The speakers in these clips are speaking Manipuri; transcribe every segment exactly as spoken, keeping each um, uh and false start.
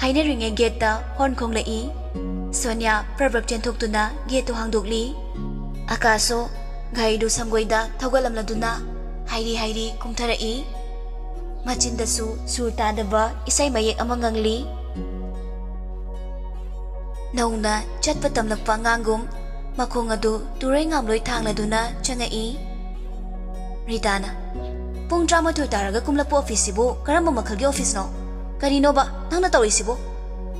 ꯍꯥꯏꯅꯔꯤꯉꯩ ꯒꯦꯠꯇ ꯍꯣꯔꯟ ꯈꯣꯡꯂꯛꯏ꯫ ꯁꯣꯅꯤꯌꯥ ꯄ꯭ꯔꯞ ꯄ꯭ꯔꯞ ꯆꯦꯟꯊꯣꯛꯇꯨꯅ ꯒꯦꯠꯇꯨ ꯍꯥꯡꯗꯣꯛꯂꯤ꯫ ꯑꯀꯥꯁꯁꯨ ꯒꯥꯔꯤꯗꯨ ꯁꯪꯒꯣꯏꯗ ꯊꯧꯒꯠꯂꯝꯂꯗꯨꯅ ꯍꯥꯏꯔꯤ ꯍꯥꯏꯔꯤ ꯀꯨꯝꯊꯔꯛꯏ꯫ ꯃꯆꯤꯟꯗꯁꯨ ꯁꯨꯔ ꯇꯥꯗꯕ ꯏꯁꯩ ꯃꯌꯦꯛ ꯑꯃ ꯉꯪꯂꯤ꯫ ꯅꯧꯅ ꯆꯠꯄ ꯇꯝꯂꯛꯄ ꯑꯉꯥꯡꯒꯨꯝ ꯃꯈꯣꯡ ꯑꯗꯨ ꯇꯨꯔꯩ ꯉꯥꯝꯂꯣꯏ ꯊꯥꯡꯂꯗꯨꯅ ꯆꯪꯉꯛꯏ꯫ ꯔꯤꯇꯥꯅ, "ꯄꯨꯡ ꯇꯔꯥꯃꯥꯊꯣꯏ ꯇꯥꯔꯒ ꯀꯨꯝꯂꯛꯄ ꯑꯣꯐꯤꯁꯁꯤꯕꯨ ꯀꯔꯝꯕ ꯃꯈꯜꯒꯤ ꯑꯣꯐꯤꯁꯅꯣ? ꯀꯔꯤꯅꯣꯕ ꯅꯪꯅ ꯇꯧꯔꯤꯁꯤꯕꯨ?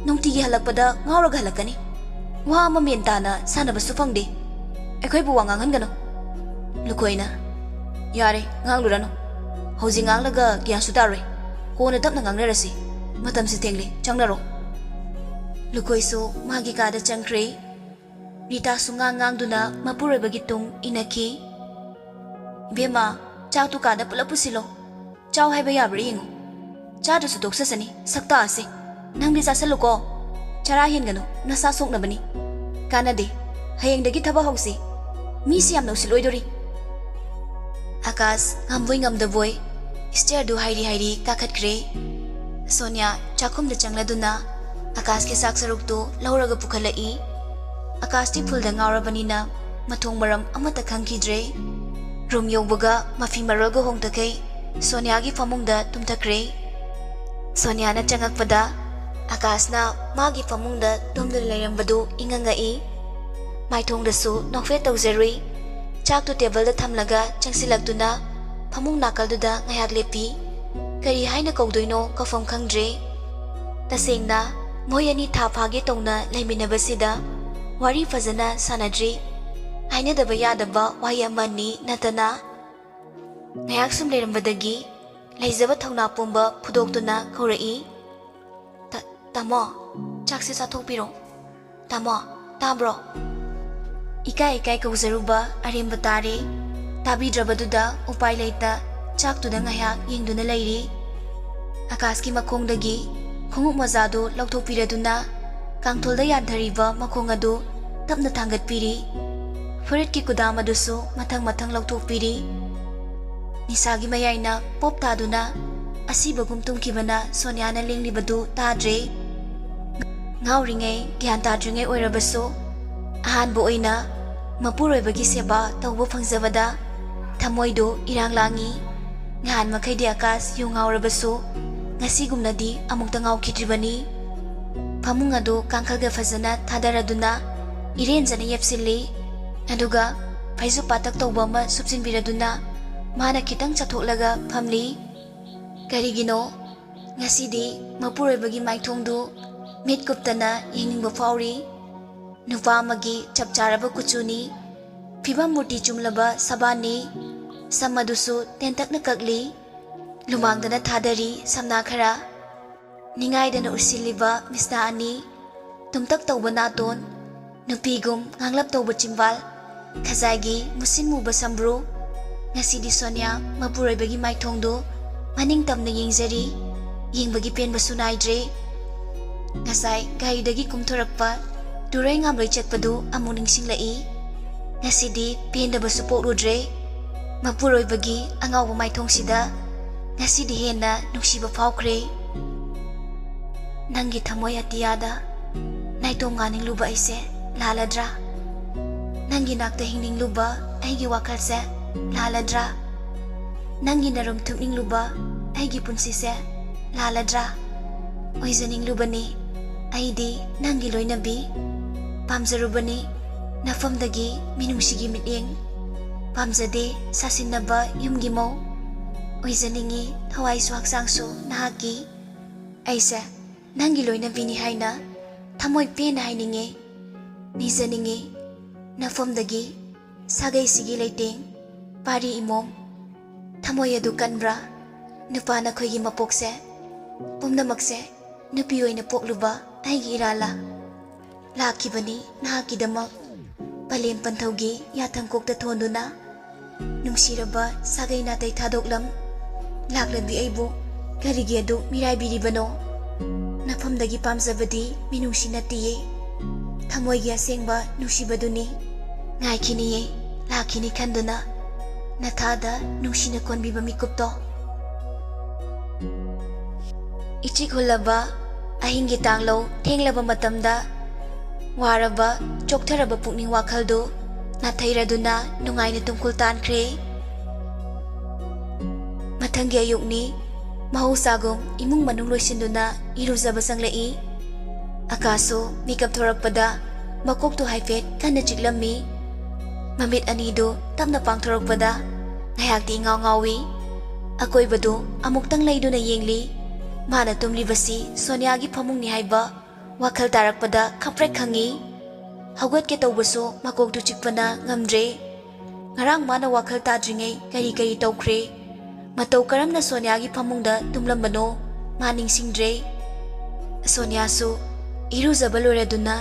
ꯅꯨꯡꯇꯤꯒꯤ ꯍꯜꯂꯛꯄꯗ ꯉꯥꯎꯔꯒ ꯍꯜꯂꯛꯀꯅꯤ꯫ ꯋꯥ ꯑꯃ ꯃꯦꯟ ꯇꯥꯅ ꯁꯥꯟꯅꯕꯁꯨ ꯐꯪꯗꯦ꯫ ꯑꯩꯈꯣꯏꯕꯨ ꯋꯥ ꯉꯥꯡꯍꯟꯒꯅꯨ꯫" ꯂꯨꯈꯣꯏꯅ, "ꯌꯥꯔꯦ, ꯉꯥꯡꯂꯨꯔꯅꯨ꯫ ꯍꯧꯖꯤꯛ ꯉꯥꯡꯂꯒ ꯒ꯭ꯌꯥꯟꯁꯨ ꯇꯥꯔꯣꯏ꯫ ꯀꯣꯟꯅ ꯇꯞꯅ ꯉꯥꯡꯅꯔꯁꯤ꯫ ꯃꯇꯝꯁꯤ ꯊꯦꯡꯂꯦ, ꯆꯪꯅꯔꯣ꯫" ꯂꯨꯈꯣꯏꯁꯨ ꯃꯥꯒꯤ ꯀꯥꯗ ꯆꯪꯈ꯭ꯔꯦ꯫ ꯔꯤꯇꯥꯁꯨ ꯉꯥꯡ ꯉꯥꯡꯗꯨꯅ ꯃꯄꯨꯔꯣꯏꯕꯒꯤ ꯇꯨꯡ ꯏꯟꯅꯈꯤ꯫ "ꯏꯕꯦꯝꯃ, ꯆꯥꯛꯇꯨ ꯀꯥꯗ ꯄꯨꯂꯞ ꯄꯨꯁꯤꯜꯂꯣ꯫ ꯆꯥꯎ ꯍꯥꯏꯕ ꯌꯥꯕ꯭ꯔꯥ ꯌꯦꯡꯉꯨ꯫ ꯆꯥꯗ꯭ꯔꯁꯨ ꯇꯣꯛꯆꯁꯅꯤ, ꯁꯛꯇꯥ ꯑꯁꯤ꯫ ꯅꯪꯗꯤ ꯆꯥꯁꯜꯂꯨꯀꯣ꯫ ꯆꯔꯥ ꯍꯦꯟꯒꯅꯨ, ꯅꯁꯥ ꯁꯣꯛꯅꯕꯅꯤ꯫ ꯀꯥꯟꯅꯗꯦ꯫ ꯍꯌꯦꯡꯗꯒꯤ ꯊꯕꯛ ꯍꯧꯁꯤ꯫ ꯃꯤꯁꯤ ꯌꯥꯝꯅ ꯎꯁꯤꯠꯂꯣꯏꯗꯣꯔꯤ꯫" ꯑꯀꯥꯁ ꯉꯝꯕꯣꯏ ꯉꯝꯗꯕꯣꯏ ꯁ꯭ꯇꯦꯌꯔꯗꯨ ꯍꯥꯏꯔꯤ ꯍꯥꯏꯔꯤ ꯀꯥꯈꯠꯈ꯭ꯔꯦ꯫ ꯁꯣꯅꯤꯌꯥ ꯆꯥꯛꯈꯨꯝꯗ ꯆꯪꯂꯗꯨꯅ ꯑꯀꯥꯁꯀꯤ ꯆꯥꯛ ꯁꯔꯨꯛꯇꯨ ꯂꯧꯔꯒ ꯄꯨꯈꯠꯂꯛꯏ꯫ ꯑꯀꯥꯁꯇꯤ ꯐꯨꯜꯗ ꯉꯥꯎꯔꯕꯅꯤꯅ ꯃꯊꯣꯡ ꯃꯔꯝ ꯑꯃꯠꯇ ꯈꯪꯈꯤꯗ꯭ꯔꯦ꯫ ꯔꯨꯝ ꯌꯧꯕꯒ ꯃꯐꯤ ꯃꯔꯣꯜꯒ ꯍꯣꯡꯊꯈꯩ ꯁꯣꯅꯤꯌꯥꯒꯤ ꯐꯃꯨꯡꯗ ꯇꯨꯝꯊꯈ꯭ꯔꯦ꯫ ꯁꯣꯅꯤꯌꯥꯅ ꯆꯪꯉꯛꯄꯗ ꯑꯀꯥꯁꯅ ꯃꯥꯒꯤ ꯐꯃꯨꯡꯗ ꯇꯨꯝꯗꯨꯅ ꯂꯩꯔꯝꯕꯗꯨ ꯏꯉꯛ ꯉꯛꯏ꯫ ꯃꯥꯏꯊꯣꯡꯗꯁꯨ ꯅꯣꯛꯐꯦꯠ ꯇꯧꯖꯔꯨꯏ꯫ ꯆꯥꯛꯇꯨ ꯇꯦꯕꯜꯗ ꯊꯝꯂꯒ ꯆꯪꯁꯤꯜꯂꯛꯇꯨꯅ ꯐꯃꯨꯡ ꯅꯥꯀꯜꯗꯨꯗ ꯉꯥꯏꯍꯥꯛ ꯂꯦꯞꯄꯤ꯫ ꯀꯔꯤ ꯍꯥꯏꯅ ꯀꯧꯗꯣꯏꯅꯣ ꯀꯧꯐꯝ ꯈꯪꯗ꯭ꯔꯦ꯫ ꯇꯁꯦꯡꯅ ꯃꯣꯏ ꯑꯅꯤ ꯊꯥ ꯐꯥꯒꯦ ꯇꯧꯅ ꯂꯩꯃꯤꯟꯅꯕꯁꯤꯗ ꯋꯥꯔꯤ ꯐꯖꯅ ꯁꯥꯟꯅꯗ꯭ꯔꯤ꯫ ꯍꯥꯏꯅꯗꯕ ꯌꯥꯗꯕ ꯋꯥꯍꯩ ꯑꯃꯅꯤ ꯅꯠꯇꯅ꯫ ꯉꯥꯏꯍꯥꯛ ꯁꯨꯝ ꯂꯩꯔꯝꯕꯗꯒꯤ ꯂꯩꯖꯕ ꯊꯧꯅꯥ ꯄꯨꯝꯕ ꯐꯨꯗꯣꯛꯇꯨꯅ ꯀꯧꯔꯛꯏ, "ꯇꯥ-, ꯇꯥꯃꯣ, ꯆꯥꯛꯁꯦ ꯆꯥꯊꯣꯛꯄꯤꯔꯣ꯫ ꯇꯥꯃꯣ, ꯇꯥꯕ꯭ꯔꯣ?" ꯏꯀꯥꯏ ꯏꯀꯥꯏ ꯀꯧꯖꯔꯨꯕ ꯑꯔꯦꯝꯕ ꯇꯥꯔꯦ꯫ ꯇꯥꯕꯤꯗ꯭ꯔꯕꯗꯨꯗ ꯎꯄꯥꯏ ꯂꯩꯇ ꯆꯥꯛꯇꯨꯗ ꯉꯥꯏꯍꯥꯛ ꯌꯦꯡꯗꯨꯅ ꯂꯩꯔꯤ꯫ ꯑꯀꯥꯁꯀꯤ ꯃꯈꯣꯡꯗꯒꯤ ꯈꯣꯡꯎꯞ ꯃꯣꯖꯥꯗꯨ ꯂꯧꯊꯣꯛꯄꯤꯔꯗꯨꯅ ꯀꯥꯡꯊꯣꯜꯗ ꯌꯥꯟꯊꯔꯤꯕ ꯃꯈꯣꯡ ꯑꯗꯨ ꯇꯞꯅ ꯊꯥꯡꯒꯠꯄꯤꯔꯤ꯫ ꯐꯨꯔꯤꯠꯀꯤ ꯀꯨꯗꯥꯝ ꯑꯗꯨꯁꯨ ꯃꯊꯪ ꯃꯊꯪ ꯂꯧꯊꯣꯛꯄꯤꯔꯤ꯫ ꯅꯤꯁꯥꯒꯤ ꯃꯌꯥꯏꯅ ꯄꯣꯞ ꯇꯥꯗꯨꯅ ꯑꯁꯤꯕꯒꯨꯝ ꯇꯨꯝꯈꯤꯕꯅ ꯁꯣꯅꯤꯌꯥꯅ ꯂꯦꯡꯂꯤꯕꯗꯨ ꯇꯥꯗ꯭ꯔꯦ꯫ ꯉꯥꯎꯔꯤꯉꯩ, ꯒ꯭ꯌꯥꯟ ꯇꯥꯗ꯭ꯔꯤꯉꯩ ꯑꯣꯏꯔꯕꯁꯨ, ꯑꯍꯥꯟꯕ ꯑꯣꯏꯅ ꯃꯄꯨꯔꯣꯏꯕꯒꯤ ꯁꯦꯕꯥ ꯇꯧꯕ ꯐꯪꯖꯕꯗ ꯊꯃꯣꯏꯗꯨ ꯏꯔꯥꯡ ꯂꯥꯡꯉꯤ꯫ ꯉꯍꯥꯟ ꯃꯈꯩꯗꯤ ꯑꯀꯥꯁ ꯌꯨ ꯉꯥꯎꯔꯕꯁꯨ, ꯉꯁꯤꯒꯨꯝꯅꯗꯤ ꯑꯃꯨꯛꯇ ꯉꯥꯎꯈꯤꯗ꯭ꯔꯤꯕꯅꯤ꯫ ꯐꯃꯨꯡ ꯑꯗꯨ ꯀꯥꯡꯈꯜꯒ ꯐꯖꯅ ꯊꯥꯗꯔꯗꯨꯅ ꯏꯔꯦꯟꯖꯅ ꯌꯦꯞꯁꯤꯜꯂꯤ꯫ ꯑꯗꯨꯒ ꯐꯩꯖꯨꯞ ꯄꯥꯇꯛ ꯇꯧꯕ ꯑꯃ ꯁꯨꯞꯆꯤꯟꯕꯤꯔꯗꯨꯅ ꯃꯥꯅ ꯈꯤꯇꯪ ꯆꯠꯊꯣꯛꯂꯒ ꯐꯝꯂꯤ꯫ ꯀꯔꯤꯒꯤꯅꯣ? ꯉꯁꯤꯗꯤ ꯃꯄꯨꯔꯣꯏꯕꯒꯤ ꯃꯥꯏꯊꯣꯡꯗꯨ ꯃꯤꯠ ꯀꯨꯞꯇꯅ ꯌꯦꯡꯅꯤꯡꯕ ꯐꯥꯎꯔꯤ꯫ ꯅꯨꯄꯥ ꯑꯃꯒꯤ ꯆꯞ ꯆꯥꯔꯕ ꯀꯨꯆꯨꯅꯤ꯫ ꯐꯤꯕꯝ ꯃꯨꯔꯇꯤ ꯆꯨꯝꯂꯕ ꯁꯕꯥꯟꯅꯤ꯫ ꯁꯝ ꯑꯗꯨꯁꯨ ꯇꯦꯟꯇꯛꯅ ꯀꯛꯂꯤ꯫ ꯂꯨꯃꯥꯡꯗꯅ ꯊꯥꯗꯔꯤ ꯁꯝꯅꯥ ꯈꯔ꯫ ꯅꯤꯡꯉꯥꯏꯗꯅ ꯎꯁꯤꯜꯂꯤꯕ ꯃꯤꯁꯅꯥ ꯑꯅꯤ꯫ ꯇꯨꯝꯇꯛ ꯇꯧꯕ ꯅꯥꯇꯣꯟ꯫ ꯅꯨꯄꯤꯒꯨꯝ ꯉꯥꯡꯂꯞ ꯇꯧꯕ ꯆꯤꯝꯕꯥꯜ꯫ ꯈꯖꯥꯏꯒꯤ ꯃꯨꯁꯤꯟ ꯃꯨꯕ ꯁꯝꯕ꯭ꯔꯨ꯫ ꯉꯁꯤꯗꯤ ꯁꯣꯅꯤꯌꯥ ꯃꯄꯨꯔꯣꯏꯕꯒꯤ ꯃꯥꯏꯊꯣꯡꯗꯨ ꯃꯅꯤꯡ ꯇꯝꯅ ꯌꯦꯡꯖꯔꯤ꯫ ꯌꯦꯡꯕꯒꯤ ꯄꯦꯟꯕꯁꯨ ꯅꯥꯏꯗ꯭ꯔꯦ꯫ ꯉꯁꯥꯏ ꯒꯥꯔꯤꯗꯒꯤ ꯀꯨꯝꯊꯣꯔꯛꯄ ꯇꯨꯔꯩꯉꯥꯝꯂꯣꯏ ꯆꯠꯄꯗꯨ ꯑꯃꯨꯛ ꯅꯤꯡꯁꯤꯡꯂꯛꯏ꯫ ꯉꯁꯤꯗꯤ ꯄꯦꯟꯗꯕꯁꯨ ꯄꯣꯛꯂꯨꯗ꯭ꯔꯦ꯫ ꯃꯄꯨꯔꯣꯏꯕꯒꯤ ꯑꯉꯥꯎꯕ ꯃꯥꯏꯊꯣꯡꯁꯤꯗ ꯉꯁꯤꯗꯤ ꯍꯦꯟꯅ ꯅꯨꯡꯁꯤꯕ ꯐꯥꯎꯈ꯭ꯔꯦ꯫ ꯅꯪꯒꯤ ꯊꯃꯣꯏ ꯑꯇꯤꯌꯥꯗ ꯅꯥꯏꯇꯣꯝ ꯉꯥꯅꯤꯡꯂꯨꯕ ꯑꯩꯁꯦ ꯂꯥꯜꯂꯗ꯭ꯔꯥ? ꯅꯪꯒꯤ ꯅꯥꯛꯇ ꯍꯤꯡꯅꯤꯡꯂꯨꯕ ꯑꯩꯒꯤ ꯋꯥꯈꯜꯁꯦ ꯂꯥꯜꯂꯗ꯭ꯔꯥ? ꯅꯪꯒꯤ ꯅꯔꯨꯝ ꯊꯨꯞꯅꯤꯡꯂꯨꯕ ꯑꯩꯒꯤ ꯄꯨꯟꯁꯤꯁꯦ ꯂꯥꯜꯂꯗ꯭ꯔꯥ? ꯑꯣꯏꯖꯅꯤꯡꯂꯨꯕꯅꯤ ꯑꯩꯗꯤ ꯅꯪꯒꯤ ꯂꯣꯏꯅꯕꯤ꯫ ꯄꯥꯝꯖꯔꯨꯕꯅꯤ ꯅꯐꯝꯗꯒꯤ ꯃꯤꯅꯨꯡꯁꯤꯒꯤ ꯃꯤꯠꯌꯦꯡ꯫ ꯄꯥꯝꯖꯗꯦ ꯁꯥꯁꯤꯟꯅꯕ ꯌꯨꯝꯒꯤ ꯃꯧ꯫ ꯑꯣꯏꯖꯅꯤꯡꯉꯤ ꯊꯋꯥꯏꯁꯨ ꯍꯛꯆꯥꯡꯁꯨ ꯅꯍꯥꯛꯀꯤ꯫ ꯑꯩꯁꯦ ꯅꯪꯒꯤ ꯂꯣꯏꯅꯕꯤꯅꯤ ꯍꯥꯏꯅ ꯊꯃꯣꯏ ꯄꯦꯟꯅ ꯍꯥꯏꯅꯤꯡꯉꯤ꯫ ꯅꯤꯖꯅꯤꯡꯉꯤ ꯅꯐꯝꯗꯒꯤ ꯁꯥꯒꯩꯁꯤꯒꯤ ꯂꯩꯇꯦꯡ, ꯄꯥꯔꯤ ꯏꯃꯣꯝ꯫ ꯊꯃꯣꯏ ꯑꯗꯨ ꯀꯟꯕ꯭ꯔꯥ? ꯅꯨꯄꯥ ꯅꯈꯣꯏꯒꯤ ꯃꯄꯣꯛꯁꯦ, ꯄꯨꯝꯅꯃꯛꯁꯦ ꯅꯨꯄꯤ ꯑꯣꯏꯅ ꯄꯣꯛꯂꯨꯕ ꯑꯩꯒꯤ ꯏꯔꯥꯜꯂꯥ? ꯂꯥꯛꯈꯤꯕꯅꯤ ꯅꯍꯥꯛꯀꯤꯗꯃꯛ ꯄꯂꯦꯝ ꯄꯟꯊꯧꯒꯤ ꯌꯥꯊꯪꯀꯣꯛꯇ ꯊꯣꯟꯗꯨꯅ꯫ ꯅꯨꯡꯁꯤꯔꯕ ꯁꯥꯒꯩ ꯅꯥꯇꯩ ꯊꯥꯗꯣꯛꯂꯝ ꯂꯥꯛꯂꯕꯤ ꯑꯩꯕꯨ ꯀꯔꯤꯒꯤ ꯑꯗꯨ ꯃꯤꯔꯥꯏꯕꯤꯔꯤꯕꯅꯣ? ꯅꯐꯝꯗꯒꯤ ꯄꯥꯝꯖꯕꯗꯤ ꯃꯤꯅꯨꯡꯁꯤ ꯅꯠꯇꯤꯌꯦ, ꯊꯃꯣꯏꯒꯤ ꯑꯁꯦꯡꯕ ꯅꯨꯡꯁꯤꯕꯗꯨꯅꯤ꯫ ꯉꯥꯏꯈꯤꯅꯤꯌꯦ, ꯂꯥꯛꯈꯤꯅꯤ ꯈꯟꯗꯨꯅ ꯅꯊꯥꯗ ꯅꯨꯡꯁꯤꯅ ꯀꯣꯟꯕꯤꯕ ꯃꯤꯀꯨꯞꯇꯣ꯫ ꯏꯆꯤꯛ ꯍꯨꯜꯂꯕ ꯑꯍꯤꯡꯒꯤ ꯇꯥꯡꯂꯧ ꯊꯦꯡꯂꯕ ꯃꯇꯝꯗ ꯋꯥꯔꯕ, ꯆꯣꯛꯊꯔꯕ ꯄꯨꯛꯅꯤꯡ ꯋꯥꯈꯜꯗꯨ ꯅꯥꯊꯩꯔꯗꯨꯅ ꯅꯨꯡꯉꯥꯏꯅ ꯇꯨꯝꯈꯨꯜ ꯇꯥꯟꯈ꯭ꯔꯦ꯫ ꯃꯊꯪꯒꯤ ꯑꯌꯨꯛꯅꯤ꯫ ꯃꯍꯧꯁꯥꯒꯨꯝ ꯏꯃꯨꯡ ꯃꯅꯨꯡ ꯂꯣꯏꯁꯤꯟꯗꯨꯅ ꯏꯔꯨꯖꯕ ꯆꯪꯂꯛꯏ꯫ ꯑꯀꯥꯁꯁꯨ ꯃꯤꯀꯞ ꯊꯣꯔꯛꯄꯗ ꯃꯀꯣꯛꯇꯨ ꯍꯥꯏꯐꯦꯠ ꯀꯟꯅ ꯆꯤꯛꯂꯝꯃꯤ꯫ ꯃꯃꯤꯠ ꯑꯅꯤꯗꯨ ꯇꯞꯅ ꯄꯥꯡꯊꯣꯔꯛꯄꯗ ꯉꯥꯏꯍꯥꯛꯇꯤ ꯏꯉꯥꯎ ꯉꯥꯎꯏ꯫ ꯑꯀꯣꯏꯕꯗꯨ ꯑꯃꯨꯛꯇꯪ ꯂꯩꯗꯨꯅ ꯌꯦꯡꯂꯤ꯫ ꯃꯥꯅ ꯇꯨꯝꯂꯤꯕꯁꯤ ꯁꯣꯅꯤꯌꯥꯒꯤ ꯐꯃꯨꯡꯅꯤ ꯍꯥꯏꯕ ꯋꯥꯈꯜ ꯇꯥꯔꯛꯄꯗ ꯈꯪꯄ꯭ꯔꯦꯛ ꯈꯪꯉꯤ꯫ ꯍꯧꯒꯠꯀꯦ ꯇꯧꯕꯁꯨ ꯃꯀꯣꯛꯇꯨ ꯆꯤꯛꯄꯅ ꯉꯝꯗ꯭ꯔꯦ꯫ ꯉꯔꯥꯡ ꯃꯥꯅ ꯋꯥꯈꯜ ꯇꯥꯗ꯭ꯔꯤꯉꯩ ꯀꯔꯤ ꯀꯔꯤ ꯇꯧꯈ꯭ꯔꯦ? ꯃꯇꯧ ꯀꯔꯝꯅ ꯁꯣꯅꯤꯌꯥꯒꯤ ꯐꯃꯨꯡꯗ ꯇꯨꯝꯂꯝꯕꯅꯣ ꯃꯥ ꯅꯤꯡꯁꯤꯡꯗ꯭ꯔꯦ꯫ ꯁꯣꯅꯤꯌꯥꯁꯨ ꯏꯔꯨꯖꯕ ꯂꯣꯏꯔꯗꯨꯅ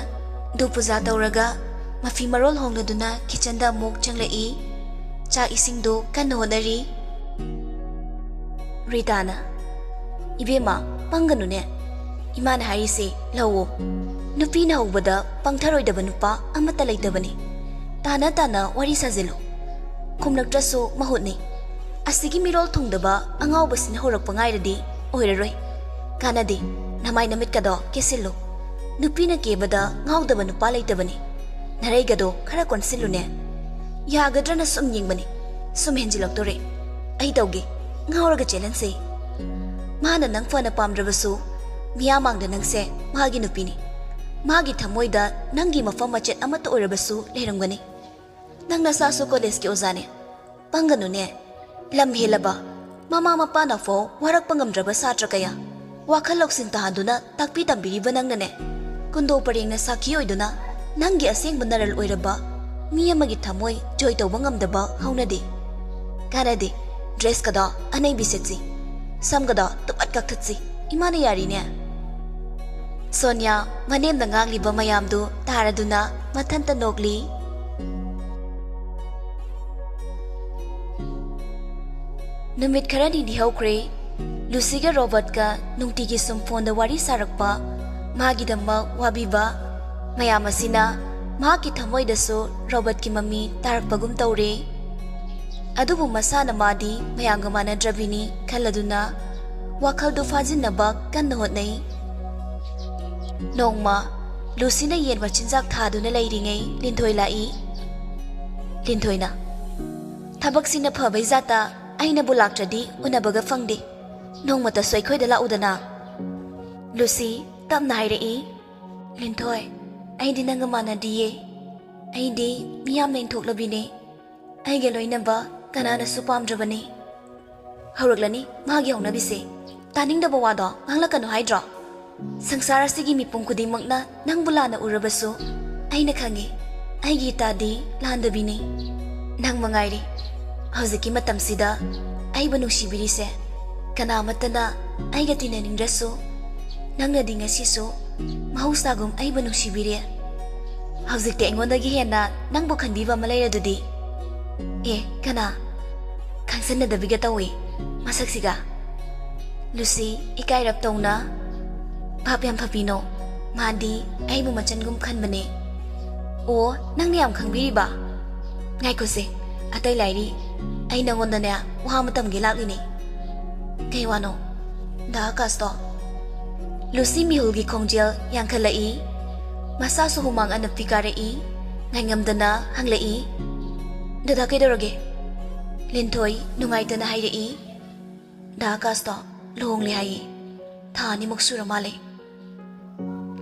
ꯙꯨꯞ ꯄꯨꯖꯥ ꯇꯧꯔꯒ ꯃꯐꯤ ꯃꯔꯣꯜ ꯍꯣꯡꯂꯗꯨꯅ ꯀꯤꯆꯟꯗ ꯑꯃꯨꯛ ꯆꯪꯂꯛꯏ꯫ ꯆꯥꯛ ꯏꯁꯤꯡꯗꯨ ꯀꯟꯅ ꯍꯣꯠꯅꯔꯤ꯫ ꯔꯤꯇꯥꯅ, "ꯏꯕꯦꯝꯃ, ꯄꯪꯒꯅꯨꯅꯦ꯫ ꯏꯃꯥꯅ ꯍꯥꯏꯔꯤꯁꯦ ꯂꯧꯋꯣ꯫ ꯅꯨꯄꯤꯅ ꯍꯧꯕꯗ ꯄꯪꯊꯔꯣꯏꯗꯕ ꯅꯨꯄꯥ ꯑꯃꯠꯇ ꯂꯩꯇꯕꯅꯤ꯫ ꯇꯥꯅ ꯇꯥꯅ ꯋꯥꯔꯤ ꯁꯥꯖꯤꯜꯂꯨ꯫ ꯈꯨꯝꯂꯛꯇ꯭ꯔꯁꯨ ꯃꯍꯨꯠꯅꯤ꯫ ꯑꯁꯤꯒꯤ ꯃꯤꯔꯣꯜ ꯊꯨꯡꯗꯕ ꯑꯉꯥꯎꯕꯁꯤꯅ ꯍꯧꯔꯛꯄ ꯉꯥꯏꯔꯗꯤ ꯑꯣꯏꯔꯔꯣꯏ꯫ ꯀꯥꯟꯅꯗꯦ, ꯅꯃꯥꯏ ꯅꯃꯤꯠꯀꯗꯣ ꯀꯦꯁꯤꯜꯂꯨ꯫ ꯅꯨꯄꯤꯅ ꯀꯦꯕꯗ ꯉꯥꯎꯗꯕ ꯅꯨꯄꯥ ꯂꯩꯇꯕꯅꯤ꯫ ꯅꯔꯩꯒꯗꯣ ꯈꯔ ꯀꯣꯟꯁꯤꯜꯂꯨꯅꯦ꯫ ꯌꯥꯒꯗ꯭ꯔꯅ ꯁꯨꯝ ꯌꯦꯡꯕꯅꯤ, ꯁꯨꯝ ꯍꯦꯟꯖꯤꯜꯂꯛꯇꯣꯔꯦ꯫ ꯑꯩ ꯇꯧꯒꯦ, ꯉꯥꯎꯔꯒ ꯆꯦꯜꯍꯟꯁꯦ꯫ ꯃꯥꯅ ꯅꯪ ꯐꯅ ꯄꯥꯝꯗ꯭ꯔꯕꯁꯨ, ꯃꯤꯌꯥꯝ ꯃꯥꯡꯗ ꯅꯪꯁꯦ ꯃꯥꯒꯤ ꯅꯨꯄꯤꯅꯤ꯫ ꯃꯥꯒꯤ ꯊꯃꯣꯏꯗ ꯅꯪꯒꯤ ꯃꯐꯝ ꯃꯆꯦꯠ ꯑꯃꯠꯇ ꯑꯣꯏꯔꯕꯁꯨ ꯂꯩꯔꯝꯒꯅꯤ꯫ ꯅꯪ ꯅꯁꯥꯁꯨ ꯀꯣꯂꯦꯖꯀꯤ ꯑꯣꯖꯥꯅꯦ꯫ ꯄꯪꯒꯅꯨꯅꯦ꯫ ꯂꯝ ꯍꯦꯜꯂꯕ, ꯃꯃꯥ ꯃꯄꯥꯅ ꯐꯥꯎ ꯋꯥꯔꯛꯄ ꯉꯝꯗ꯭ꯔꯕ ꯁꯥꯇ꯭ꯔ ꯀꯌꯥ ꯋꯥꯈꯜ ꯂꯧꯁꯤꯡ ꯇꯥꯍꯟꯗꯨꯅ ꯇꯥꯛꯄꯤ ꯇꯝꯕꯤꯔꯤꯕ ꯅꯪꯅꯅꯦ, ꯀꯨꯟꯗꯣ ꯄꯔꯦꯡꯅ ꯁꯥꯈꯤ ꯑꯣꯏꯗꯨꯅ ꯅꯪꯒꯤ ꯑꯁꯦꯡꯕ ꯅꯔꯜ ꯑꯣꯏꯔꯕ ꯃꯤ ꯑꯃꯒꯤ ꯊꯃꯣꯏ ꯖꯣꯏ ꯇꯧꯕ ꯉꯝꯗꯕ ꯍꯧꯅꯗꯦ꯫ ꯀꯥꯟꯅꯗꯦ, ꯗ꯭ꯔꯦꯁꯀꯗꯣ ꯑꯅꯩꯕꯤ ꯁꯦꯠꯁꯤ, ꯁꯝꯒꯗꯣ ꯇꯨꯄꯠ ꯀꯛꯊꯠꯁꯤ, ꯏꯃꯥꯅ ꯌꯥꯔꯤꯅꯦ꯫ ꯁꯣꯅꯤꯌꯥ ꯃꯅꯦꯝꯅ ꯉꯥꯡꯂꯤꯕ ꯃꯌꯥꯝꯗꯨ ꯇꯥꯔꯗꯨꯅ ꯃꯊꯟꯇ ꯅꯣꯛꯂꯤ꯫ ꯅꯨꯃꯤꯠ ꯈꯔꯅꯤꯗꯤ ꯍꯧꯈ꯭ꯔꯦ꯫ ꯂꯨꯁꯤꯒ ꯔꯣꯕꯔꯠꯀ ꯅꯨꯡꯇꯤꯒꯤ ꯁꯨꯝ ꯐꯣꯟꯗ ꯋꯥꯔꯤ ꯁꯥꯔꯛꯄ, ꯃꯥꯒꯤꯗꯃꯛ ꯋꯥꯕꯤꯕ, ꯃꯌꯥꯝ ꯑꯁꯤꯅ ꯃꯍꯥꯛꯀꯤ ꯊꯃꯣꯏꯗꯁꯨ ꯔꯣꯕꯔꯠꯀꯤ ꯃꯃꯤ ꯇꯥꯔꯛꯄꯒꯨꯝ ꯇꯧꯔꯦ꯫ ꯑꯗꯨꯕꯨ ꯃꯁꯥꯅ ꯃꯥꯗꯤ ꯃꯌꯥꯝꯒ ꯃꯥꯟꯅꯗ꯭ꯔꯕꯤꯅꯤ ꯈꯜꯂꯗꯨꯅ ꯋꯥꯈꯜꯗꯨ ꯐꯥꯖꯤꯟꯅꯕ ꯀꯟꯅ ꯍꯣꯠꯅꯩ꯫ ꯅꯣꯡꯃ ꯂꯨꯁꯤꯅ ꯌꯦꯟ ꯃꯆꯤꯟꯖꯥꯛ ꯊꯥꯗꯨꯅ ꯂꯩꯔꯤꯉꯩ ꯂꯤꯟꯊꯣꯏ ꯂꯥꯛꯏ꯫ ꯂꯤꯟꯊꯣꯏꯅ, "ꯊꯕꯛꯁꯤꯅ ꯐꯕꯩ ꯖꯥꯠꯇ ꯑꯩꯅꯕꯨ ꯂꯥꯛꯇ꯭ꯔꯗꯤ ꯎꯅꯕꯒ ꯐꯪꯗꯦ꯫ ꯅꯣꯡꯃꯇꯁꯨ ꯑꯩꯈꯣꯏꯗ ꯂꯥꯛꯎꯗꯅ?" ꯂꯨꯁꯤ ꯇꯞꯅ ꯍꯥꯏꯔꯛꯏ, "ꯂꯤꯟꯊꯣꯏ, ꯑꯩꯗꯤ ꯅꯪꯒ ꯃꯥꯟꯅꯗꯤꯌꯦ꯫ ꯑꯩꯗꯤ ꯃꯤꯌꯥꯝꯅ ꯏꯟꯊꯣꯛꯂꯕꯤꯅꯦ꯫ ꯑꯩꯒ ꯂꯣꯏꯅꯕ ꯀꯅꯥꯅꯁꯨ ꯄꯥꯝꯗ꯭ꯔꯕꯅꯤ꯫" ꯍꯧꯔꯛꯂꯅꯤ ꯃꯥꯒꯤ ꯍꯧꯅꯕꯤꯁꯦ꯫ ꯇꯥꯅꯤꯡꯗꯕ ꯋꯥꯗꯣ ꯉꯥꯡꯂꯛꯀꯅꯨ ꯍꯥꯏꯗ꯭ꯔꯣ? ꯁꯪꯁꯥꯔ ꯑꯁꯤꯒꯤ ꯃꯤꯄꯨꯝ ꯈꯨꯗꯤꯡꯃꯛꯅ ꯅꯪꯕꯨ ꯂꯥꯟꯅ ꯎꯔꯕꯁꯨ, ꯑꯩꯅ ꯈꯪꯉꯤ, ꯑꯩꯒꯤ ꯏꯇꯥꯗꯤ ꯂꯥꯟꯗꯕꯤꯅꯤ꯫ ꯅꯪ ꯃꯉꯥꯏꯔꯦ ꯍꯧꯖꯤꯛꯀꯤ ꯃꯇꯝꯁꯤꯗ ꯑꯩꯕꯨ ꯅꯨꯡꯁꯤꯕꯤꯔꯤꯁꯦ꯫ ꯀꯅꯥ ꯑꯃꯠꯇꯅ ꯑꯩꯒ ꯇꯤꯟꯅꯅꯤꯡꯗ꯭ꯔꯁꯨ, ꯅꯪꯅꯗꯤ ꯉꯁꯤꯁꯨ ꯃꯍꯧꯁꯥꯒꯨꯝ ꯑꯩꯕꯨ ꯅꯨꯡꯁꯤꯕꯤꯔꯦ꯫ ꯍꯧꯖꯤꯛꯇꯤ ꯑꯩꯉꯣꯟꯗꯒꯤ ꯍꯦꯟꯅ ꯅꯪꯕꯨ ꯈꯟꯕꯤꯕ ꯑꯃ ꯂꯩꯔꯗꯨꯗꯤ꯫ ꯑꯦ, ꯀꯅꯥ? ꯈꯪꯁꯟꯅꯗꯕꯤꯒ ꯇꯧꯏ ꯃꯁꯛꯁꯤꯒ꯫ ꯂꯨꯁꯤ ꯏꯀꯥꯏꯔꯞ ꯇꯧꯅ, "ꯚꯥꯞ ꯌꯥꯝ ꯐꯕꯤꯅꯣ, ꯃꯥꯗꯤ ꯑꯩꯕꯨ ꯃꯆꯟꯒꯨꯝ ꯈꯟꯕꯅꯦ꯫" "ꯑꯣ, ꯅꯪꯅ ꯌꯥꯝ ꯈꯪꯕꯤꯔꯤꯕ? ꯉꯥꯏꯈꯣꯁꯦ, ꯑꯇꯩ ꯂꯥꯏꯔꯤ, ꯑꯩ ꯅꯪꯉꯣꯟꯗꯅꯦ ꯋꯥ ꯑꯃ ꯇꯝꯒꯦ ꯂꯥꯛꯂꯤꯅꯦ꯫" "ꯀꯩ ꯋꯥꯅꯣ, ꯗꯥ ꯑꯀꯥꯁꯇꯣ?" ꯂꯨꯁꯤ ꯃꯤꯍꯨꯜꯒꯤ ꯈꯣꯡꯖꯦꯜ ꯌꯥꯡꯈꯠꯂꯛꯏ꯫ ꯃꯁꯥꯁꯨ ꯍꯨꯃꯥꯡ ꯑꯅꯞꯄꯤ ꯀꯥꯔꯛꯏ꯫ ꯉꯥꯏꯉꯝꯗꯅ ꯍꯪꯂꯛꯏ, "ꯗꯗꯥ, ꯀꯩꯗꯧꯔꯒꯦ?" ꯂꯤꯟꯊꯣꯏ ꯅꯨꯡꯉꯥꯏꯇꯅ ꯍꯥꯏꯔꯛꯏ, "ꯗꯥ ꯑꯀꯥꯁꯇꯣ ꯂꯨꯍꯣꯡꯂꯦ ꯍꯥꯏꯌꯦ꯫ ꯊꯥ ꯑꯅꯤꯃꯨꯛ ꯁꯨꯔ ꯃꯥꯜꯂꯦ꯫"